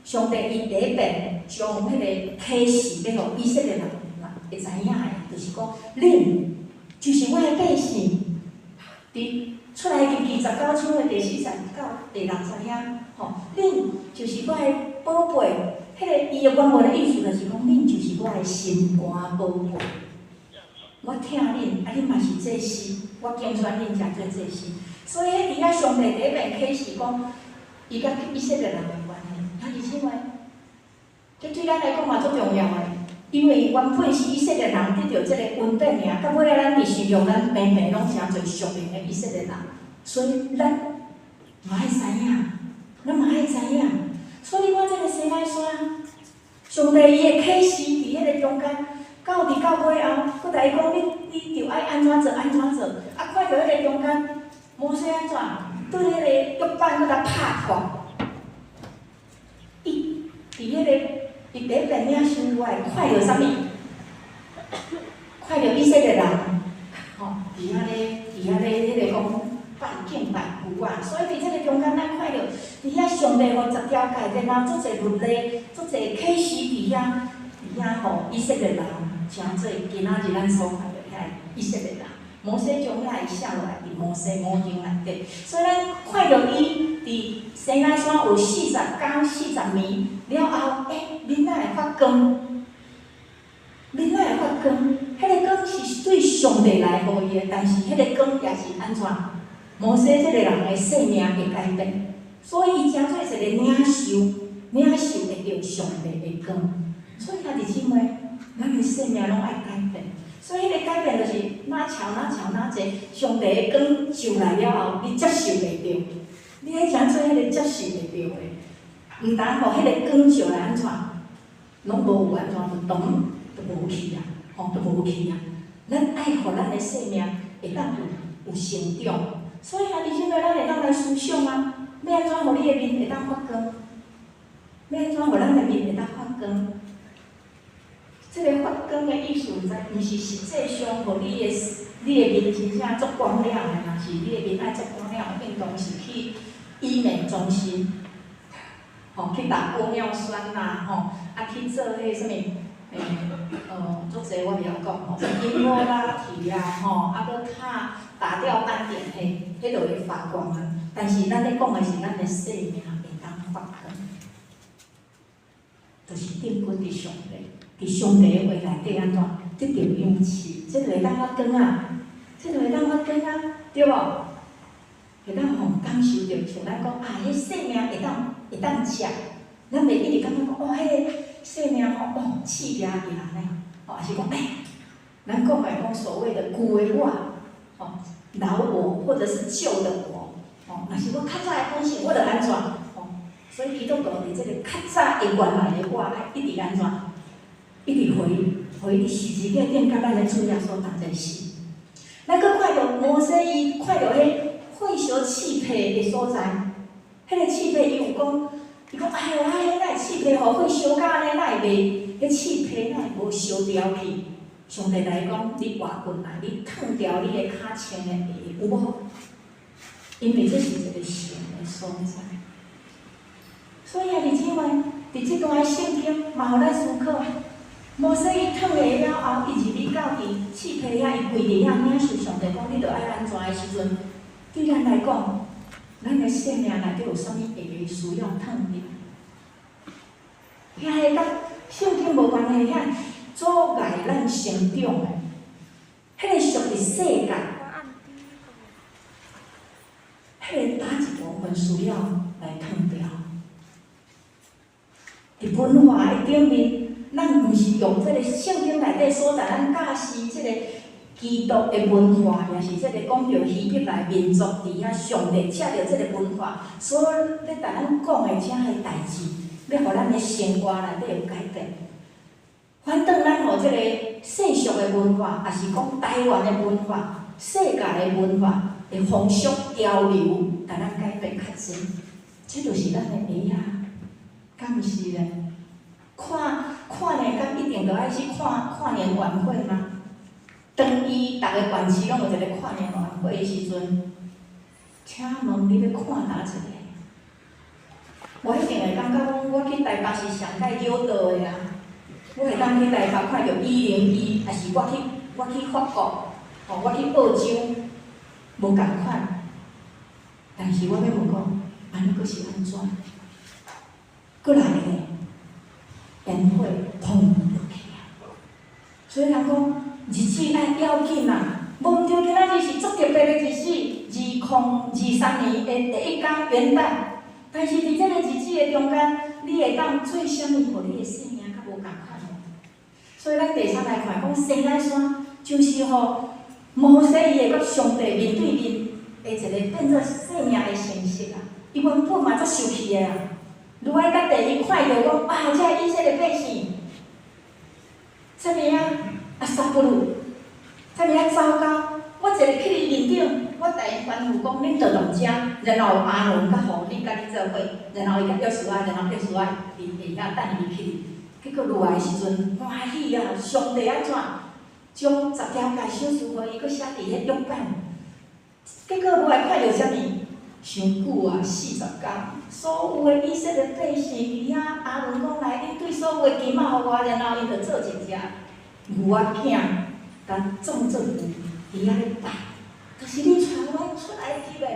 上帝伊第一遍將彼个啟示欲予以色列人會知影的，就是講，恁就是我的百姓。佇出埃及記19章的第4節到第6節遐，吼，恁就是我的寶貝。彼个伊的原文的意思就是講，恁就是我的心肝寶貝。我疼恁，啊，恁嘛是祭司，我揀選恁誠做祭司。所以，彼佇遐上帝第一遍啟示講，伊佮以色列人的關係，兄弟姊妹，這對咱來講嘛足重要的，因為原本是以色列人得著這个恩典爾，到尾仔咱佇信仰，咱平平攏誠濟屬靈的以色列人，所以咱嘛愛知影，咱嘛愛知影。所以我這个西奈山，上帝伊的啟示佇彼个中間，到佇到尾後，閣共伊講你著愛按怎做按怎做，啊，看著彼个中間，摩西按怎對彼个約版閣共拍破，伊佇彼个伊第一遍領受以外，看著啥物？看著以色列人，吼，佇遐咧彼個講拜敬拜牛仔，所以佇這个中間，咱看著佇遐上帝予十條誡，然後足濟律例，足濟啟示佇遐，佇遐予以色列人誠做今仔日咱所看著遐以色列人。摩西將遐寫落來，佇摩西五經內底，所以咱看著伊佇西奈山有40工40暝了後，面仔會發光，面仔會發光，彼个光是對上帝來予伊的，但是彼个光也是按怎？摩西這个人的生命會改變，所以伊誠做一个領受，領受會著上帝的光。所以兄弟姊妹，咱的生命攏愛改變。所以彼个改變就是若巧若巧若濟，上帝的光照來了後，你接受袂著，你愛誠做彼个接受袂著的，毋但予彼个光照來按怎，攏無有按怎，就當就無去啊，吼，就無去啊。咱愛予咱的生命會當有成長，所以兄弟姊妹，咱會當來思想啊，欲按怎予你的面會當發光？欲按怎予咱的面會當發光？這个發光的意思，毋知毋是實際上，予你的面真正足光亮的，若是你的面愛足光亮，應當是去醫美中心，吼，去打玻尿酸啦，吼，啊去做彼个啥物，足濟我袂曉講吼，英波拉提啊，吼，啊閣打掉斑點，彼，彼就會發光啊。但是咱咧講的是咱的生命會當發光，就是定睛佇上帝。佇上帝的話內底按怎得著氧氣，這就會當發光啊！這就會當發光啊，對無？會當予感受著，像咱講啊，彼生命會當食，咱袂一直感覺講，哦，彼個生命吼，哦，刺牙牙呢，吼，抑是講，欸，咱講來講所謂的舊的我，吼，老我或者是舊的我，吼，若是我較早的本性，我著按怎，吼，所以基督徒佇這個較早的原來的我，愛一直按怎，一直予伊，予伊佇十字架頂佮咱的主耶穌同齊死。咱閣看著摩西伊看著彼火燒刺皮的所在，彼個刺皮伊有講，伊講哎喲，啊，彼哪會刺皮予火燒甲按呢，哪會袂？彼刺皮哪會無燒掉去？上帝來講，你活過來，你脫掉你的跤穿的鞋，有無？因為這是一個聖的所在。所以兄弟姊妹，佇這段的聖經嘛，予咱思考。摩西伊脫鞋了後，伊入去到佇刺皮遐，伊跪佇遐領受上帝講，你著愛按怎的時陣，對咱來講，咱的生命內底有啥物鞋需要脫掉？遐个佮聖經無關係，遐阻礙咱成長的，彼個屬佇世界，彼個佗一部分需要來脫掉。佇文化的頂面，咱毋是用這個聖經內底所在，咱教示這個基督的文化，也是這個講著希伯來民族佇遐上帝藉著這個文化所咧共咱講的這个代誌，欲予咱的生活內底有改變。反轉咱予這個世俗的文化，抑是講台灣的文化、世界的文化的風俗潮流，共咱改變較濟，這就是咱的鞋仔，敢毋是咧？看跨年，敢一定著愛去看跨年晚會嗎？當伊逐个縣市攏有一個跨年晚會的時陣，請問你欲看佗一個？我一定會感覺講，我去台北是上蓋繞道的啊！我會當去台北看著101，抑是我去法國，吼，我去澳洲，無仝款。但是我欲問講，按呢閣是按怎？閣來咧，煙火砰落去啊！所以人講日子愛要緊啊，無毋對，今仔日是足特別的日子，2023年的第一工元旦。但是佇這個日子的中間，你會當做啥物，予你的生命較無仝款無？所以咱第三來看，講西奈山就是予摩西伊會佮上帝面對面的一個變做生命的形式啊！伊原本嘛足受氣的啊，愈愛佮第伊看著講啊，這个以色列百姓，啥物啊？啊沙不魯，啥物啊糟糕！我一个去伊面頂，我共𪜶吩咐講，恁著動遮，然後亞倫佮戶珥佮你做伙，然後伊共約書亞，然後約書亞佇下遐等伊去。結果落來的時陣，歡喜啊！上帝按怎將十條誡賞賜予伊，閣寫佇彼玉版。結果落來看著啥物？傷久啊，40工，所有的以色列百姓佇遐，亞倫講來，恁對所有的金仔予我，然後𪜶就做一隻牛仔囝，共創做牛，佇遐咧拜。就是你帶阮出埃及的，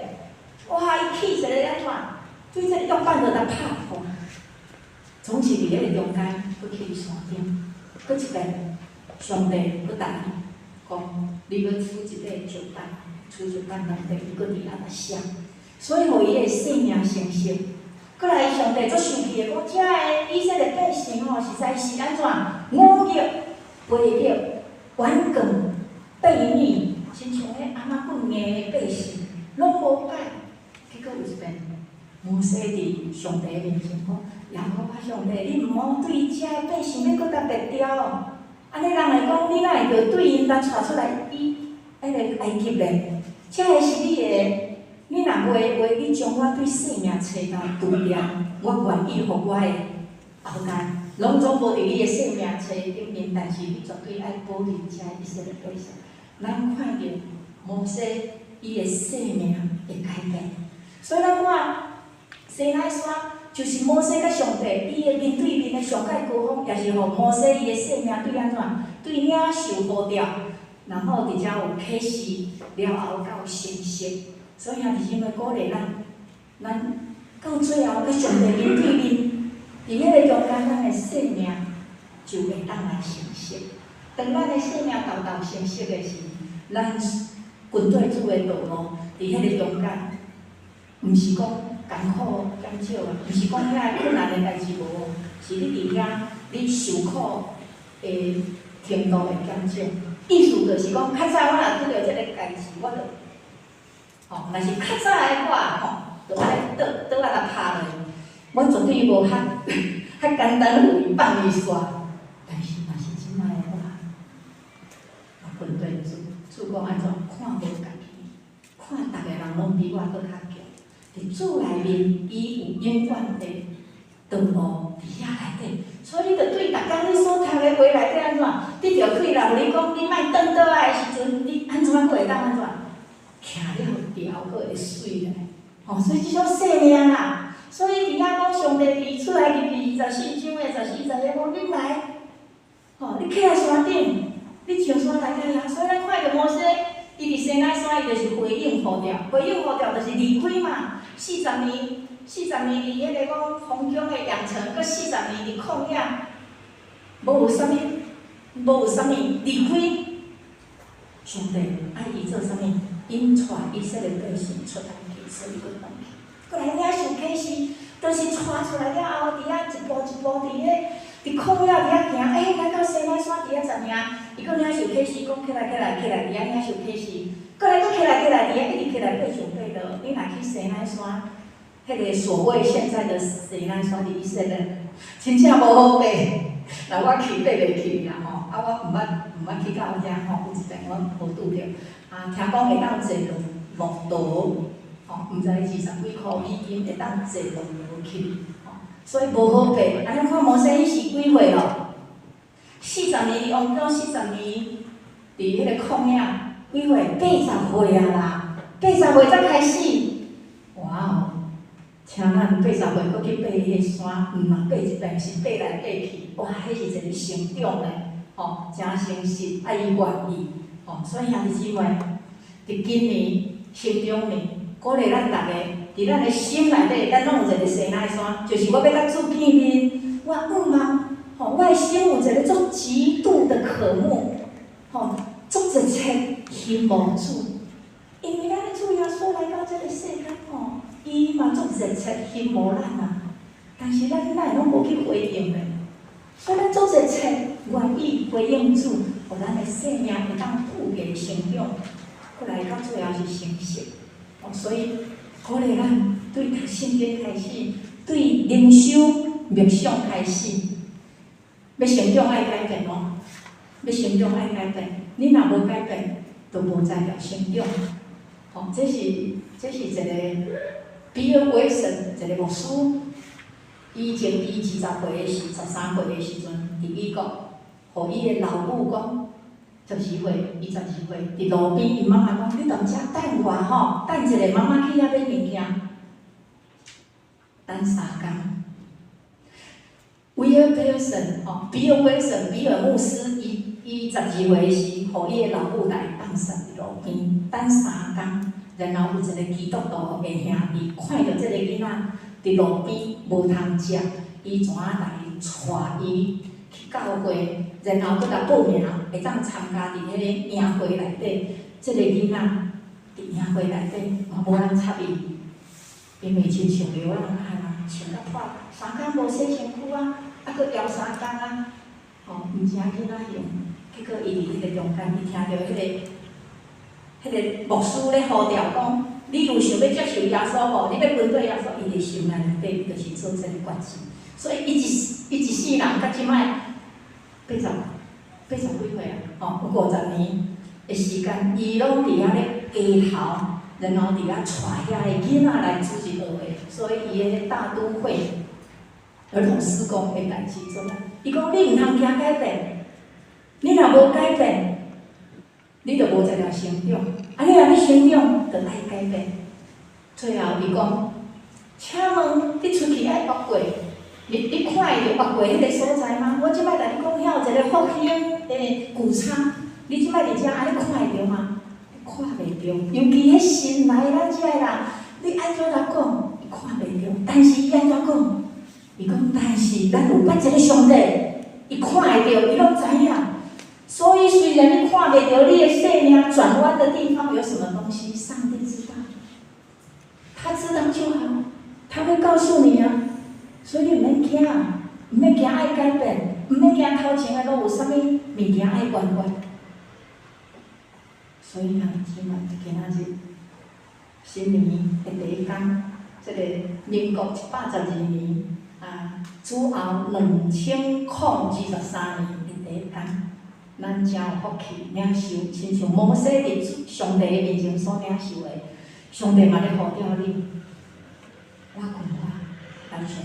哇！伊氣一個按怎？對這个約版就共拍破。總是佇彼个中間，閣去山頂，閣一遍，上帝閣共伊講，你欲取一塊石板，取石板內底，伊閣佇遐寫。所以，予伊的生命成熟。閣來，上帝足生氣的講，遮个以色列百姓吼，實在是按怎？忤逆、背逆、頑梗、悖逆，親像彼餡仔棍硬的百姓，攏無改。結果有一遍，摩西佇上帝面前講：耶和華上帝，你毋好對遮个百姓欲閣共別刁。按呢人會講，你哪會著對𪜶共帶出來以彼个埃及咧？遮个是你的。你若袂話，你將我對生命冊共除掉，我願意予我的後代攏總無佇你的生命冊頂面，但是你絕對愛保留遮以色列百姓。咱看著摩西伊的生命會改變，所以咱看西奈山就是摩西佮上帝伊的面對面的上蓋高峰，也是予摩西伊的生命對按怎？對領受呼召，然後佇遮有啟示了後到成熟。所以兄弟姊妹鼓勵咱，咱到最後佮上帝面對面，佇彼个中間，咱的生命就會當來成熟。當咱的生命沓沓成熟的時，咱跟綴主的道路，佇彼个中間，毋是講艱苦減少啊，毋是講遐困難的代誌無，是你佇遐你受苦的程度會減少。意思就是講，較早我若拄著這个代誌，我就，吼，若是較早的我吼，就按呢倒倒仔來拍落，我絕對無較較簡單予伊放伊煞。但是若是這擺的我，我跟對主，主講按怎看無家己，看逐个人攏比我閣較強。佇主內面，伊有永遠的道路佇遐內底，所以你著對逐工你所讀的話內底按怎，你著氣人，你講你莫轉倒來的時陣，你按怎閣會當按怎？徛了牢閣會媠咧，吼！所以這種生命啦，所以佇遐講上帝佇出埃及記24章的14節講，你來，吼，你起來山頂，你上山來甲耶穌，所以咱看著摩西，伊佇西奈山，伊就是回應呼召，回應呼召就是離開嘛，四十年，四十年佇彼個講皇宮的養成，閣四十年佇曠野，無有啥物，無有啥物離開。上帝愛伊做啥物？引帶以色列百姓出埃及，所以閣轉去，閣來領受啟示，就是帶出來了後，佇遐一步一步佇咧佇曠野佇遐行，欸，來到西奈山佇遐十年，伊閣領受啟示，講起來起來起來，佇遐領受啟示，閣來閣起來起來，佇遐一直起來爬上爬落。你若去西奈山，彼個所謂現在的西奈山佇以色列，真正無好爬。若我去爬袂去啦吼，啊我毋捌去到遐吼，有一擺我無拄著，啊聽講會當坐駱駝，吼，毋知20幾箍美金會當坐駱駝去，吼，所以無好爬。啊，咱看摩西彼時幾歲咯？四十年佇王宮，四十年佇彼個曠野，幾歲？80歲啊啦，八十歲才開始。哇哦！請咱八十歲閣去爬彼個山，毋嘛爬一遍，是爬來爬去，哇！彼是一個成長咧，吼，誠誠實，啊伊願意，吼，所以兄弟姊妹，佇今年成長年，鼓勵咱逐个，佇咱的心內底，咱攏有一個西奈山，就是我欲佮主見面，我向望，吼，我的心有一個足極度的渴慕，吼，足熱切希望主，因為咱的主耶穌來到這個世間，吼。伊嘛足熱切希望咱啊，但是咱哪會攏無去回應咧？所以咱足熱切願意回應主，予咱的生命會當富足成長，過來到最後是成熟。哦，所以鼓勵咱對讀聖經開始，對靈修默想開始，欲成長愛改變哦，欲成長愛改變，你若無改變，就無才調成長。吼，這是一個。比爾·威森一個牧師，以前伊20歲的時，13歲的時陣，佇美國，予伊的老母講，12歲，伊12歲，佇路邊，伊媽媽講：你踮遮等我吼，等一下媽媽去遐買物件，等3工。威爾·比爾森吼，比爾·威森，比爾牧師，伊12歲時，予伊的老母來放殺佇路邊，等三工。然後有一個基督徒的兄弟看著這個囡仔佇路邊無通食，伊怎啊來帶伊去教會，然後閣共報名會當參加佇彼個營會內底。這個囡仔佇營會內底嘛無人插伊，因為親像流浪漢啊，穿甲破，3工無洗身軀啊，啊閣枵三工啊，吼，毋知影囡仔用。結果伊佇彼個中間，伊聽著彼個牧師咧呼召講：你有想欲接受耶穌無？你欲跟綴耶穌，伊佇心內內底就是做這個決志。所以伊一世人到這擺80幾歲啊，吼，有50年的時間，伊攏佇遐咧低頭，然後佇遐帶遐个囡仔來主日學會，所以伊的大都會兒童事工的代誌做。伊講你毋通驚改變，你若無改變，你就無才調成長。啊，你若欲成長，就愛改變。最後伊講，請問你出去愛越過，你看會著越過彼个所在嗎？我這擺共你講，遐有一個復興的穀倉，你這擺佇遮按呢看會著嗎？看袂著，尤其彼新來咱遮的人，你按怎來講，伊看袂著。但是伊按怎講？伊講，但是咱有捌一个上帝，伊看會著，伊攏知影。所以雖然你看袂著你的生命轉彎的地方有什麼東西，上帝知道，他知道就好，也愛懸懸。所以兄弟姊妹，今仔日新年的第一工，這個民國112年啊，主後2023年的第一工，咱誠有福氣領受，親像摩西佇上帝的面前所領受的，上帝嘛咧呼召你，我群我來上山，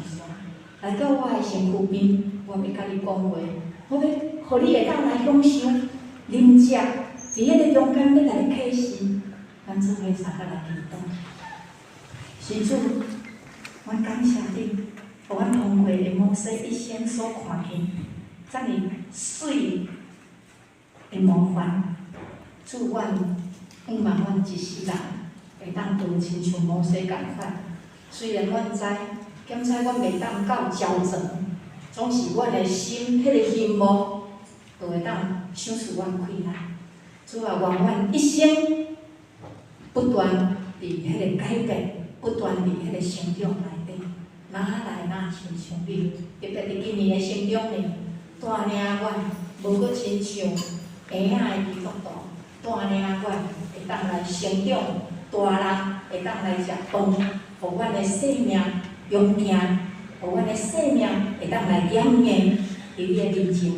來到我的身軀邊，我欲佮你講話，我欲予你會當來享受、啉食，佇彼个中間欲共你啟示，咱做伙相共來祈禱。是主，阮感謝你，予阮通過的摩西一生所看見，遮爾媠的模範。主，阮向望阮一世人會當都親像摩西仝款。雖然阮知，檢採阮袂當到焦全，總是阮的心，彼个希望，就會當賞賜阮氣力。主啊，願阮一生不斷佇彼个改變，不斷佇彼个成長內底，愈來愈親像你。特別佇今年的成長年，帶領阮無閣親像嬰仔的基督徒，帶領阮會當來成長，大人會當來食飯，予阮的生命勇健，予阮的生命會當來檢驗，佇你的面前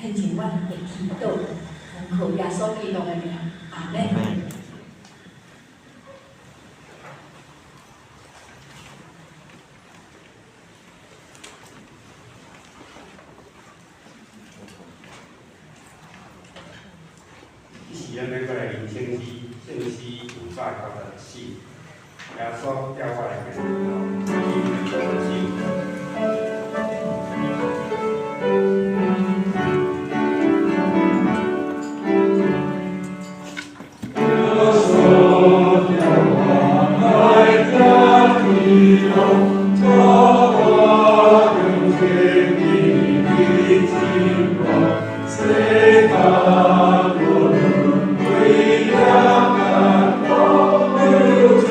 獻上阮的祈禱，奉靠耶穌基督的名，阿門。這時，咱欲閣來聆聖詩，聖詩594，耶穌叫我來行路，去手。耶穌叫我來行的路，走我永遠的的經過，世間無論幾樣艱苦，有主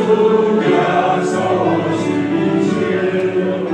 耶穌是牽我。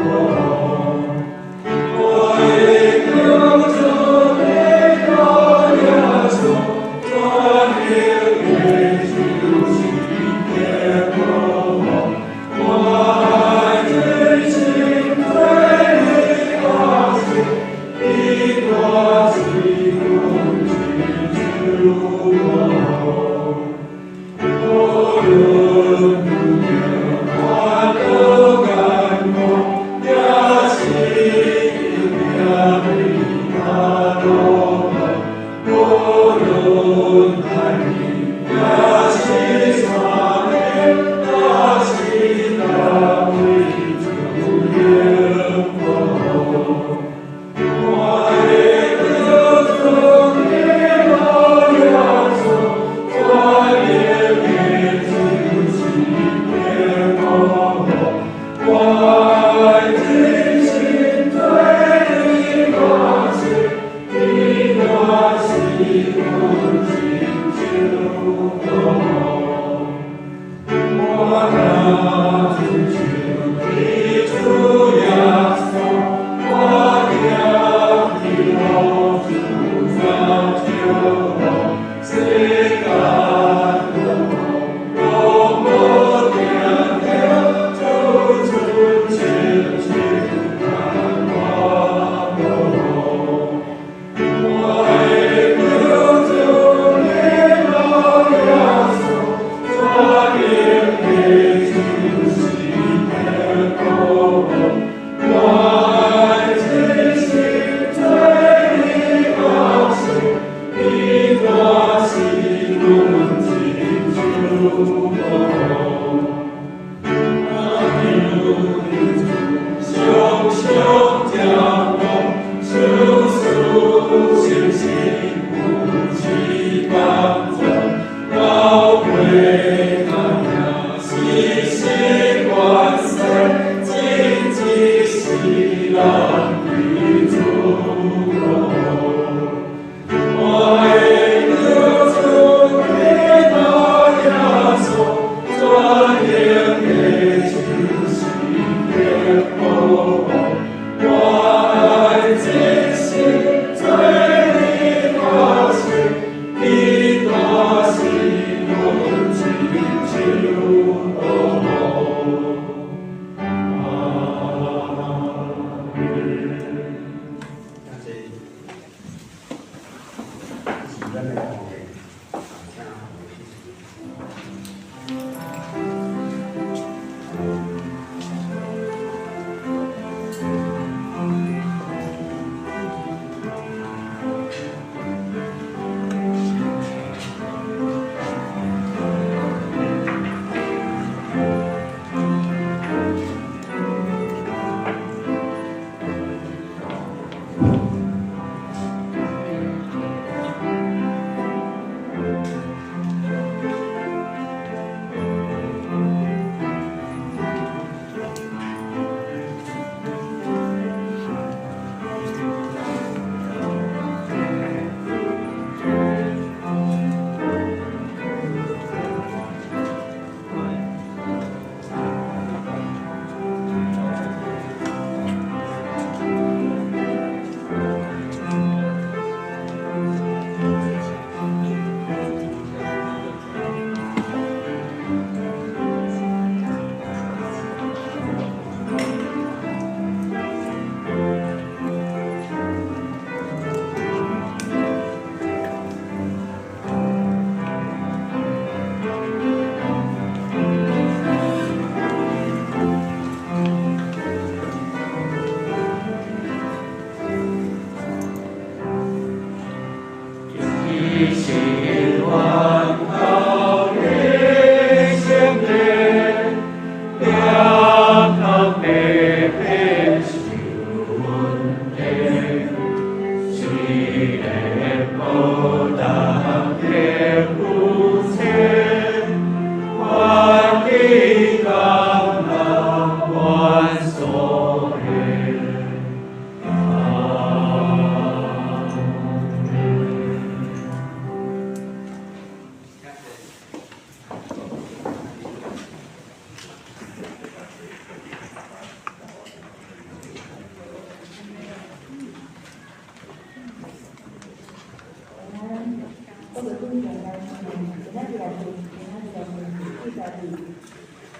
十二，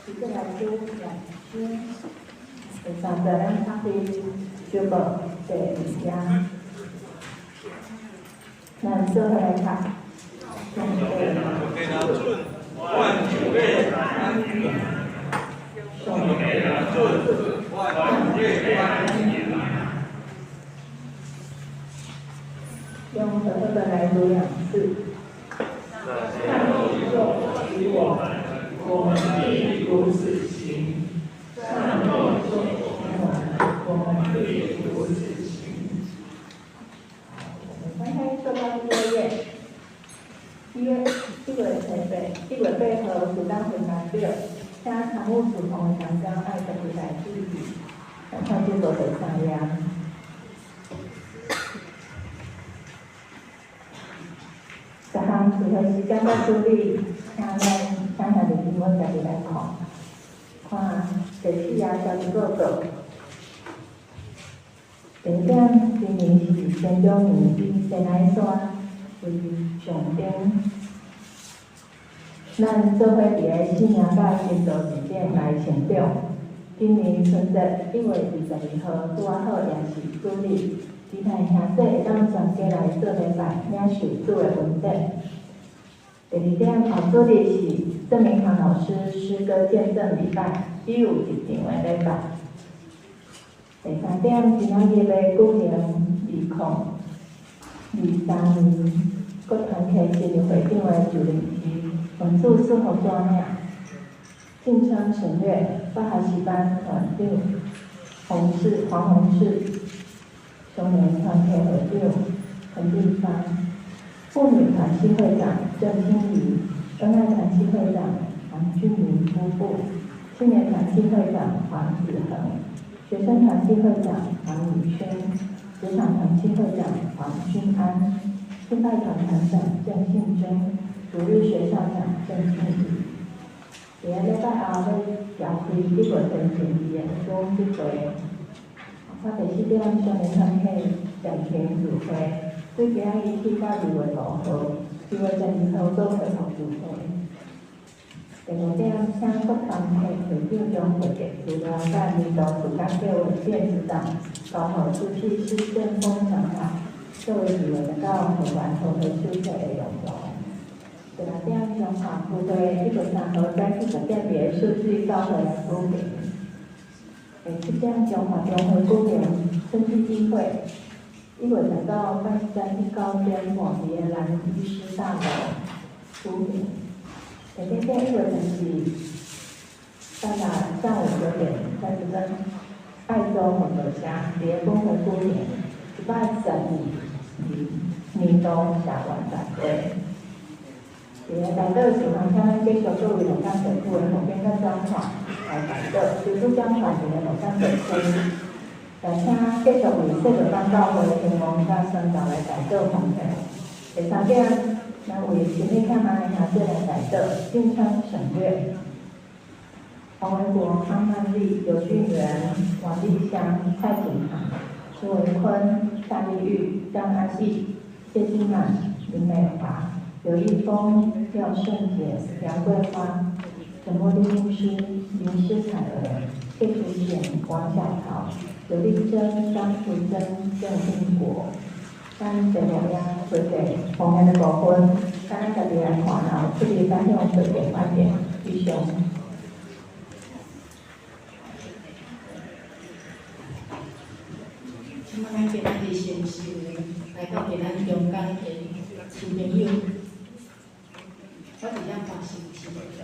希伯來書兩章第三節，咱打開小報第二頁，咱做伙來讀。上帝若准，阮就欲按行；上帝若准，阮就欲按行。用和合本來讀兩次。上帝若許我們，我們必如此行；上帝若許我們，我們必如此行。我們翻開說到第二頁，1月1月8，1月8號適當分班表，請參與事奉的同工愛特別來注意。咱看這個第三頁。逐項隨著時間來處理，請咱請兄弟姊妹家己來看，看第四頁消息報告。第一點，今年是仙長年，以西奈山為上頂。咱做伙佇个信仰佮信徒之間來成長。今年春節1月22號拄仔好也是主日，期待兄弟會當全家來做禮拜，領受主的恩典。第二點，後主日是鄭明堂老師詩歌見證禮拜，只有一場的禮拜。第三點，今仔日欲舉行2023年國團體新任會長的就任式，文字四號紙領，進稱省略，法學習班團長洪氏黃洪氏，少年團體會長陳立芳，婦女團契會長鄭清儀，恩愛團契會長黃俊明夫婦，青年團契會長黃子恆，學生團契會長黃宇軒，職場團契會長黃君安，敬拜團團長鄭信珍，主日學校長鄭慶儀。佇个禮拜後欲召開1月中旬的主日會。我第四點，少年團體暫停聚會，對今仔日起到2月5號，2月12號閣恢復聚會。第五點，請各團體會長將會議資料佮年度時間表的電子檔交予書記施正峰長老，作為2月19號會員和會手冊的用途。第六點，彰化區會1月3號早起10點佇个秀水教會來舉行。第七點，彰化中會舉行春季聚會，1月19拜四早起9點半佇个蘭醫師大樓舉行。第八點，1月14拜六上午9點30分，愛州弘道社佇个本會舉行112年度社員大會。佇个代禱事項，請咱繼續各位鹿港地區的募捐佮轉款來代禱，求主掌權佇个鹿港地區。也請繼續為世界邦教會興旺佮宣教來代禱奉獻。第三點，咱為心理欠難的兄弟來代禱，進稱省略。黃維國、康曼麗、劉俊元、王麗香、蔡景堂、施維坤、夏麗玉、張安義、謝金滿、林美華、劉一峰、廖勝傑、楊桂花、陳茉莉牧師、林施彩兒、謝淑賢、王小桃、劉麗珍、張淑珍、鄭應國。咱第五頁回顧奉獻的部分，咱家己來看，若有特別感想，隨便發言。以上。請問咱今仔日先是來到佇咱中間的新朋友，我佇遐看是毋是？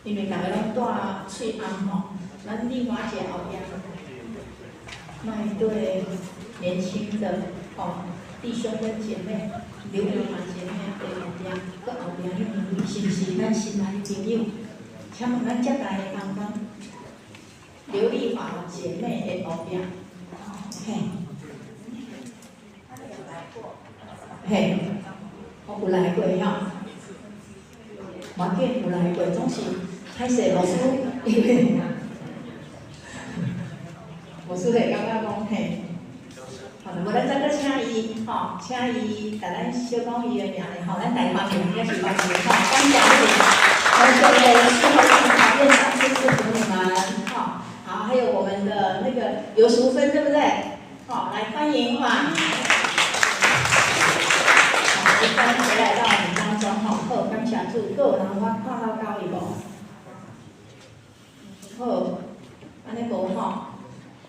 因為逐个攏帶喙罨吼，咱麗華姐後壁那一對年輕的哦弟兄跟姐妹，劉麗華姐妹佇後壁，閣後壁彼兩位是毋是咱新來的朋友？請問咱接待的同工，劉麗華姐妹的後壁，嘿，嘿，我有來過吼，無要緊，有來過，總是歹勢牧師，因為牧師會感覺講嘿，好，無咱再閣請伊。伊吼，請伊共咱小講伊的名咧吼，咱大歡迎，也是歡迎吼，感謝你，感謝師傅院長祝福你們，吼，好，還有我們的那個游淑芬，對不對？好，來歡迎哈，好，淑芬回來到我們當中吼，好，感謝主，閣有人我看到到伊無？好，按呢無吼，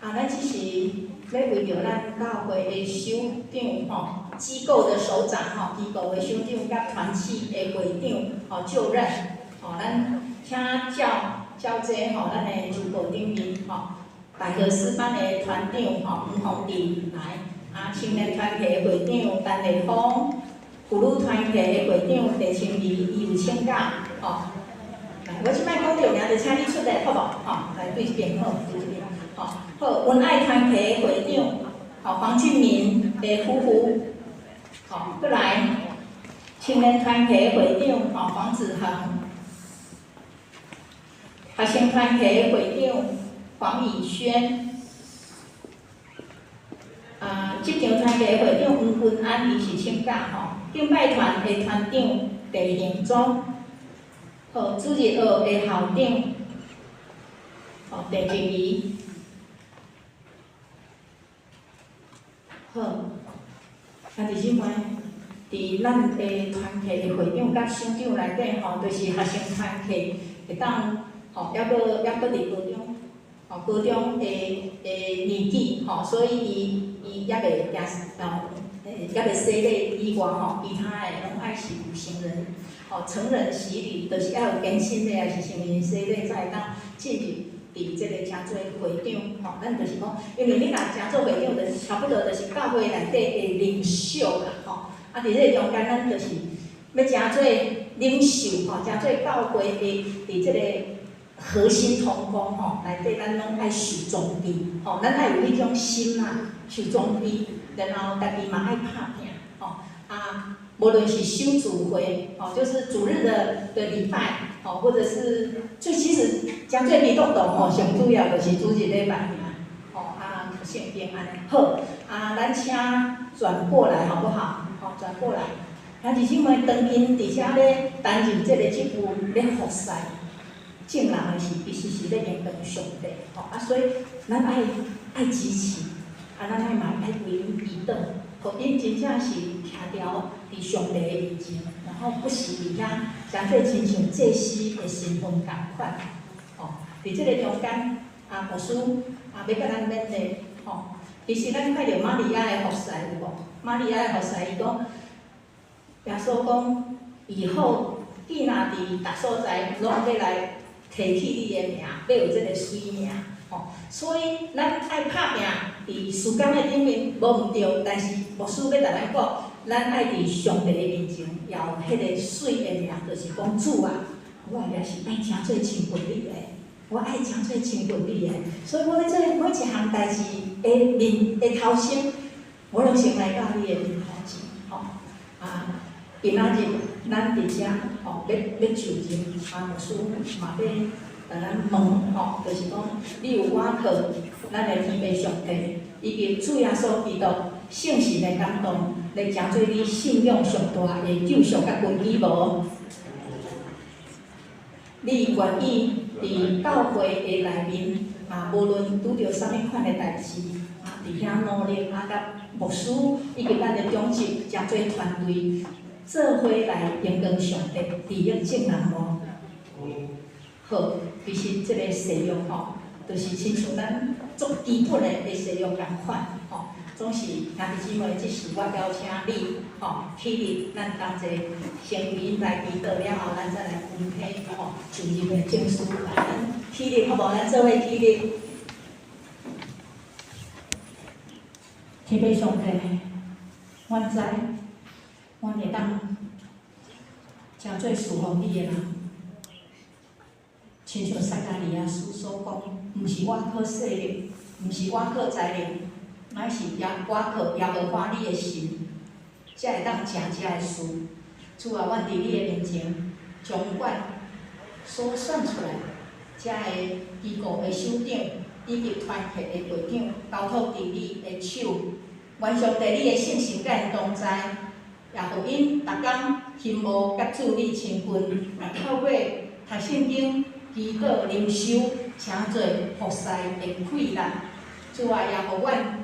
啊，咱只是欲為著咱教會的首長吼，機構的首長吼，機構的首長佮團契的會長吼就任，吼，咱請照照這吼，咱的主保長因吼，百合詩班的團長吼黃宏志來，啊，青年團體的會長陳麗芳，婦女團體的會長鄭清儀，伊有請假，吼。來，我這擺講著名，就請你出來，好無？吼，來對這邊好，對這邊，吼，好，文愛團體的會長，吼，黃俊明的夫婦，吼，閣來，青年團體的會長，吼，黃子恆，學生團體的會長黃以軒，啊，職場團體的會長黃君安，伊是請假吼，敬拜團的團長鄭興忠。好，主日學的校長，吼，鄭靜怡。好，兄弟姊妹，佇咱的團體的會長佮首長內底吼，就是學生團體會當吼，猶閣猶閣佇高中，吼，高中的的年紀吼，所以伊伊猶未行哦，猶未洗禮以外吼，其他的攏愛是有成人。吼，成人洗禮，就是愛有堅信的，抑是成人洗禮，才會當進入佇這個成做會長。吼，咱就是講，因為你若成做會長，就是差不多就是教會內底的領袖啦。吼，啊，佇這個中間，咱就是欲成做領袖，吼，成做教會的佇這個核心同工，吼，內底咱攏愛受裝備，吼，咱愛有彼種心啊，受裝備，然後家己嘛愛拍拚，吼，啊。無論是守主會，吼，就是主日的的禮拜，吼，或者是最其實誠濟基督徒吼，上主要就是主日禮拜爾，吼，啊，讀聖經按呢。好，啊，咱請轉過來好不好？吼，轉過來。兄弟姊妹，當𪜶佇遮咧擔任這個職務咧服侍眾人的時，其實是咧榮光上帝，吼，啊，所以咱愛愛支持，啊，咱愛嘛愛為𪜶祈禱。予𪜶真正是徛牢佇上帝的面前，然後不時佇遐，誠做親像祭司的身份仝款，吼。佇這個中間，啊，牧師啊，欲共咱勉勵，吼。其實咱看著瑪利亞的服侍有無？瑪利亞的服侍，伊講，耶穌講，以後見若佇逐所在，攏欲來提起你的名，欲有這個媠名，吼。所以咱愛拍拚佇事工的頂面無毋對，但是牧師欲共咱講，咱愛佇上帝的面前，也有彼個媠的名，就是講主啊，我也是愛誠做親近你的，我愛誠做親近你的，所以我欲做每一項代誌的面的頭先，我攏先來到你的面頭前，吼啊，今仔日咱佇遮吼，欲欲就任，啊，牧師嘛欲共咱問吼，就是講你有倚靠咱的天父上帝，以及主耶穌基督聖神的感動，來成做你信仰上大的救贖佮根基無？你願意佇教會的內面，啊，無論拄著啥物款的代誌，啊，佇遐努力，啊，佮牧師以及咱的長執，成做團隊，做伙來榮光上帝，利益眾人無？好，其實這個誓約吼，就是親像咱足基本的的誓約仝款吼，總是兄弟姊妹，這是我邀請你吼，起立，咱同齊先為𪜶來祈禱了後，咱再來分配吼就任的證書來，咱起立好無？咱做伙起立。天父上帝，阮知，阮會當誠做侍奉你的人。親像撒迦利亞書所講，毋是我靠勢力，毋是我靠才能，乃是耶我靠耶和華你的神，才會當成這个事。主啊，阮佇你的面前，將阮所選出來這个機構的首長以及團體的會長，交託佇你的手，愿上帝你的圣神佮𪜶同在，也予𪜶逐工欣慕佮主你亲近，也透过读圣经、祈祷、灵修，成做服侍的气力。主啊，也予阮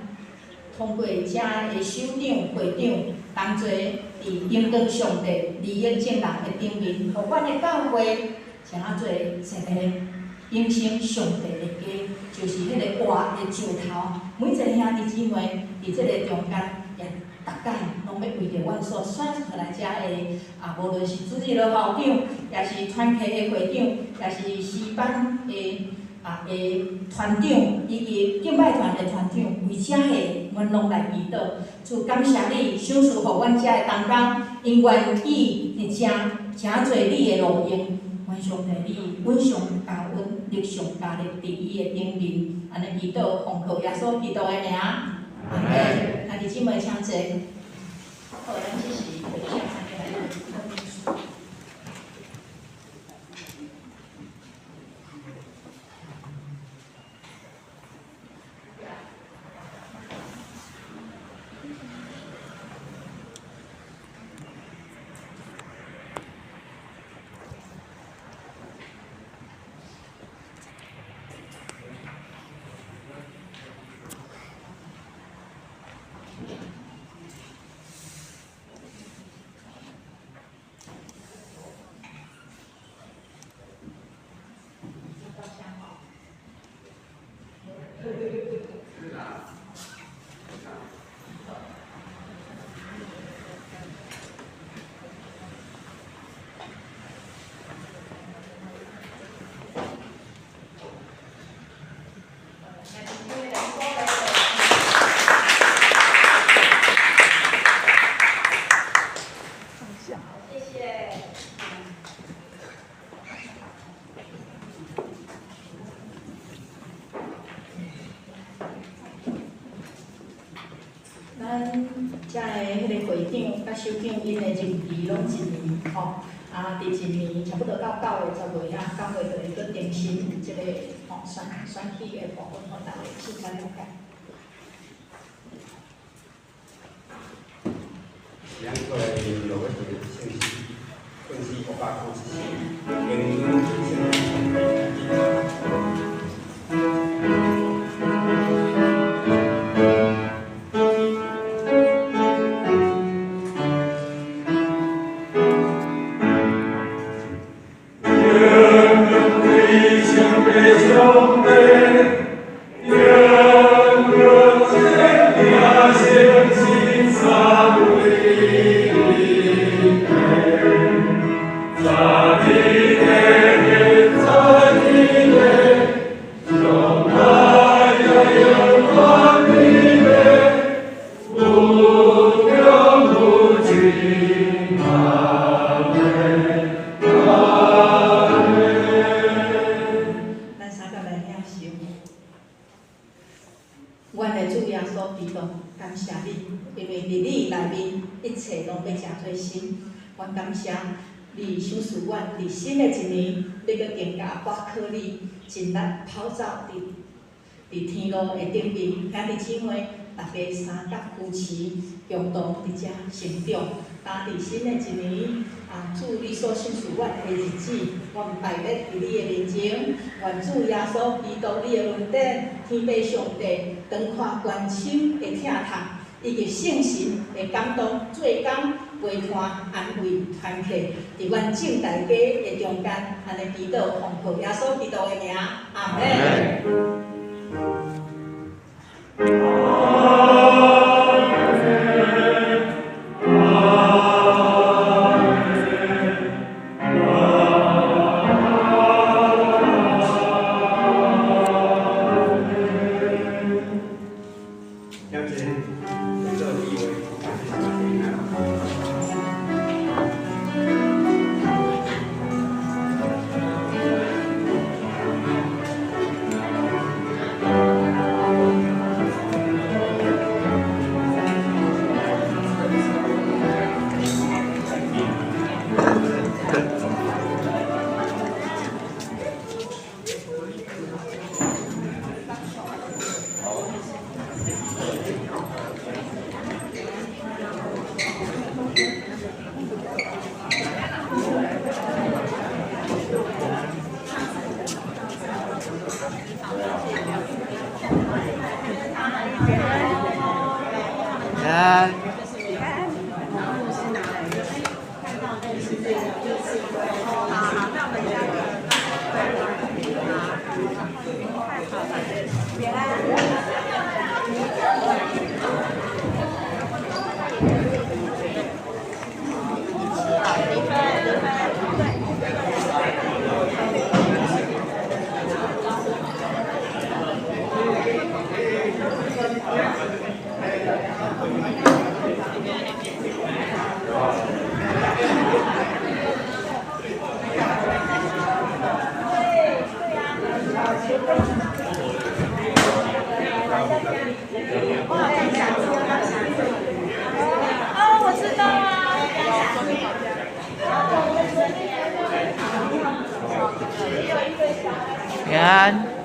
通过遮的首长、会长同齐伫荣光上帝、利益众人的顶面，予阮的教会成做一个永生上帝的家，就是彼个活的石头。每一个兄弟姊妹伫这个中间，也逐摆拢欲为著阮所选出来遮的啊，无论是主日的校长，也是团契的会长，也是诗班的团长，以及敬拜团的团长，为遮个，阮拢来祈祷。主感谢你，赏赐予阮遮的同工，𪜶愿意伫遮诚做你的路用。愿上帝你稳上加稳，力上加力，伫伊的顶面，按呢祈祷，奉靠耶稣基督的名，阿们。兄弟姊妹请坐。好，咱这时会请参加来。咱遮的彼个会长佮首长，𪜶的任期拢一年吼，啊，伫一年差不多到9月、10月遐，教会就会阁更新这个吼选举的部分，予大家试较了解。是咱过来落去圣诗，圣诗594，经文圣阮的主耶稣基督，感谢你，因为伫你内面一切拢欲成做新。阮感谢你赏赐阮伫新的一年，你阁更加倚靠你，尽力跑走伫天路的顶面。兄弟姊妹，大家相佮扶持，共同伫遮成长。今伫新的一年，啊，主你所赏赐阮的日子，阮拜谒伫你的面前，愿主耶稣基督你的恩典，天父上帝长看关心的疼痛，以及圣神的感动，做工陪伴安慰团契，伫阮众大家的中间，按呢祈祷，奉靠耶稣基督的名，阿们。 Thank 平安。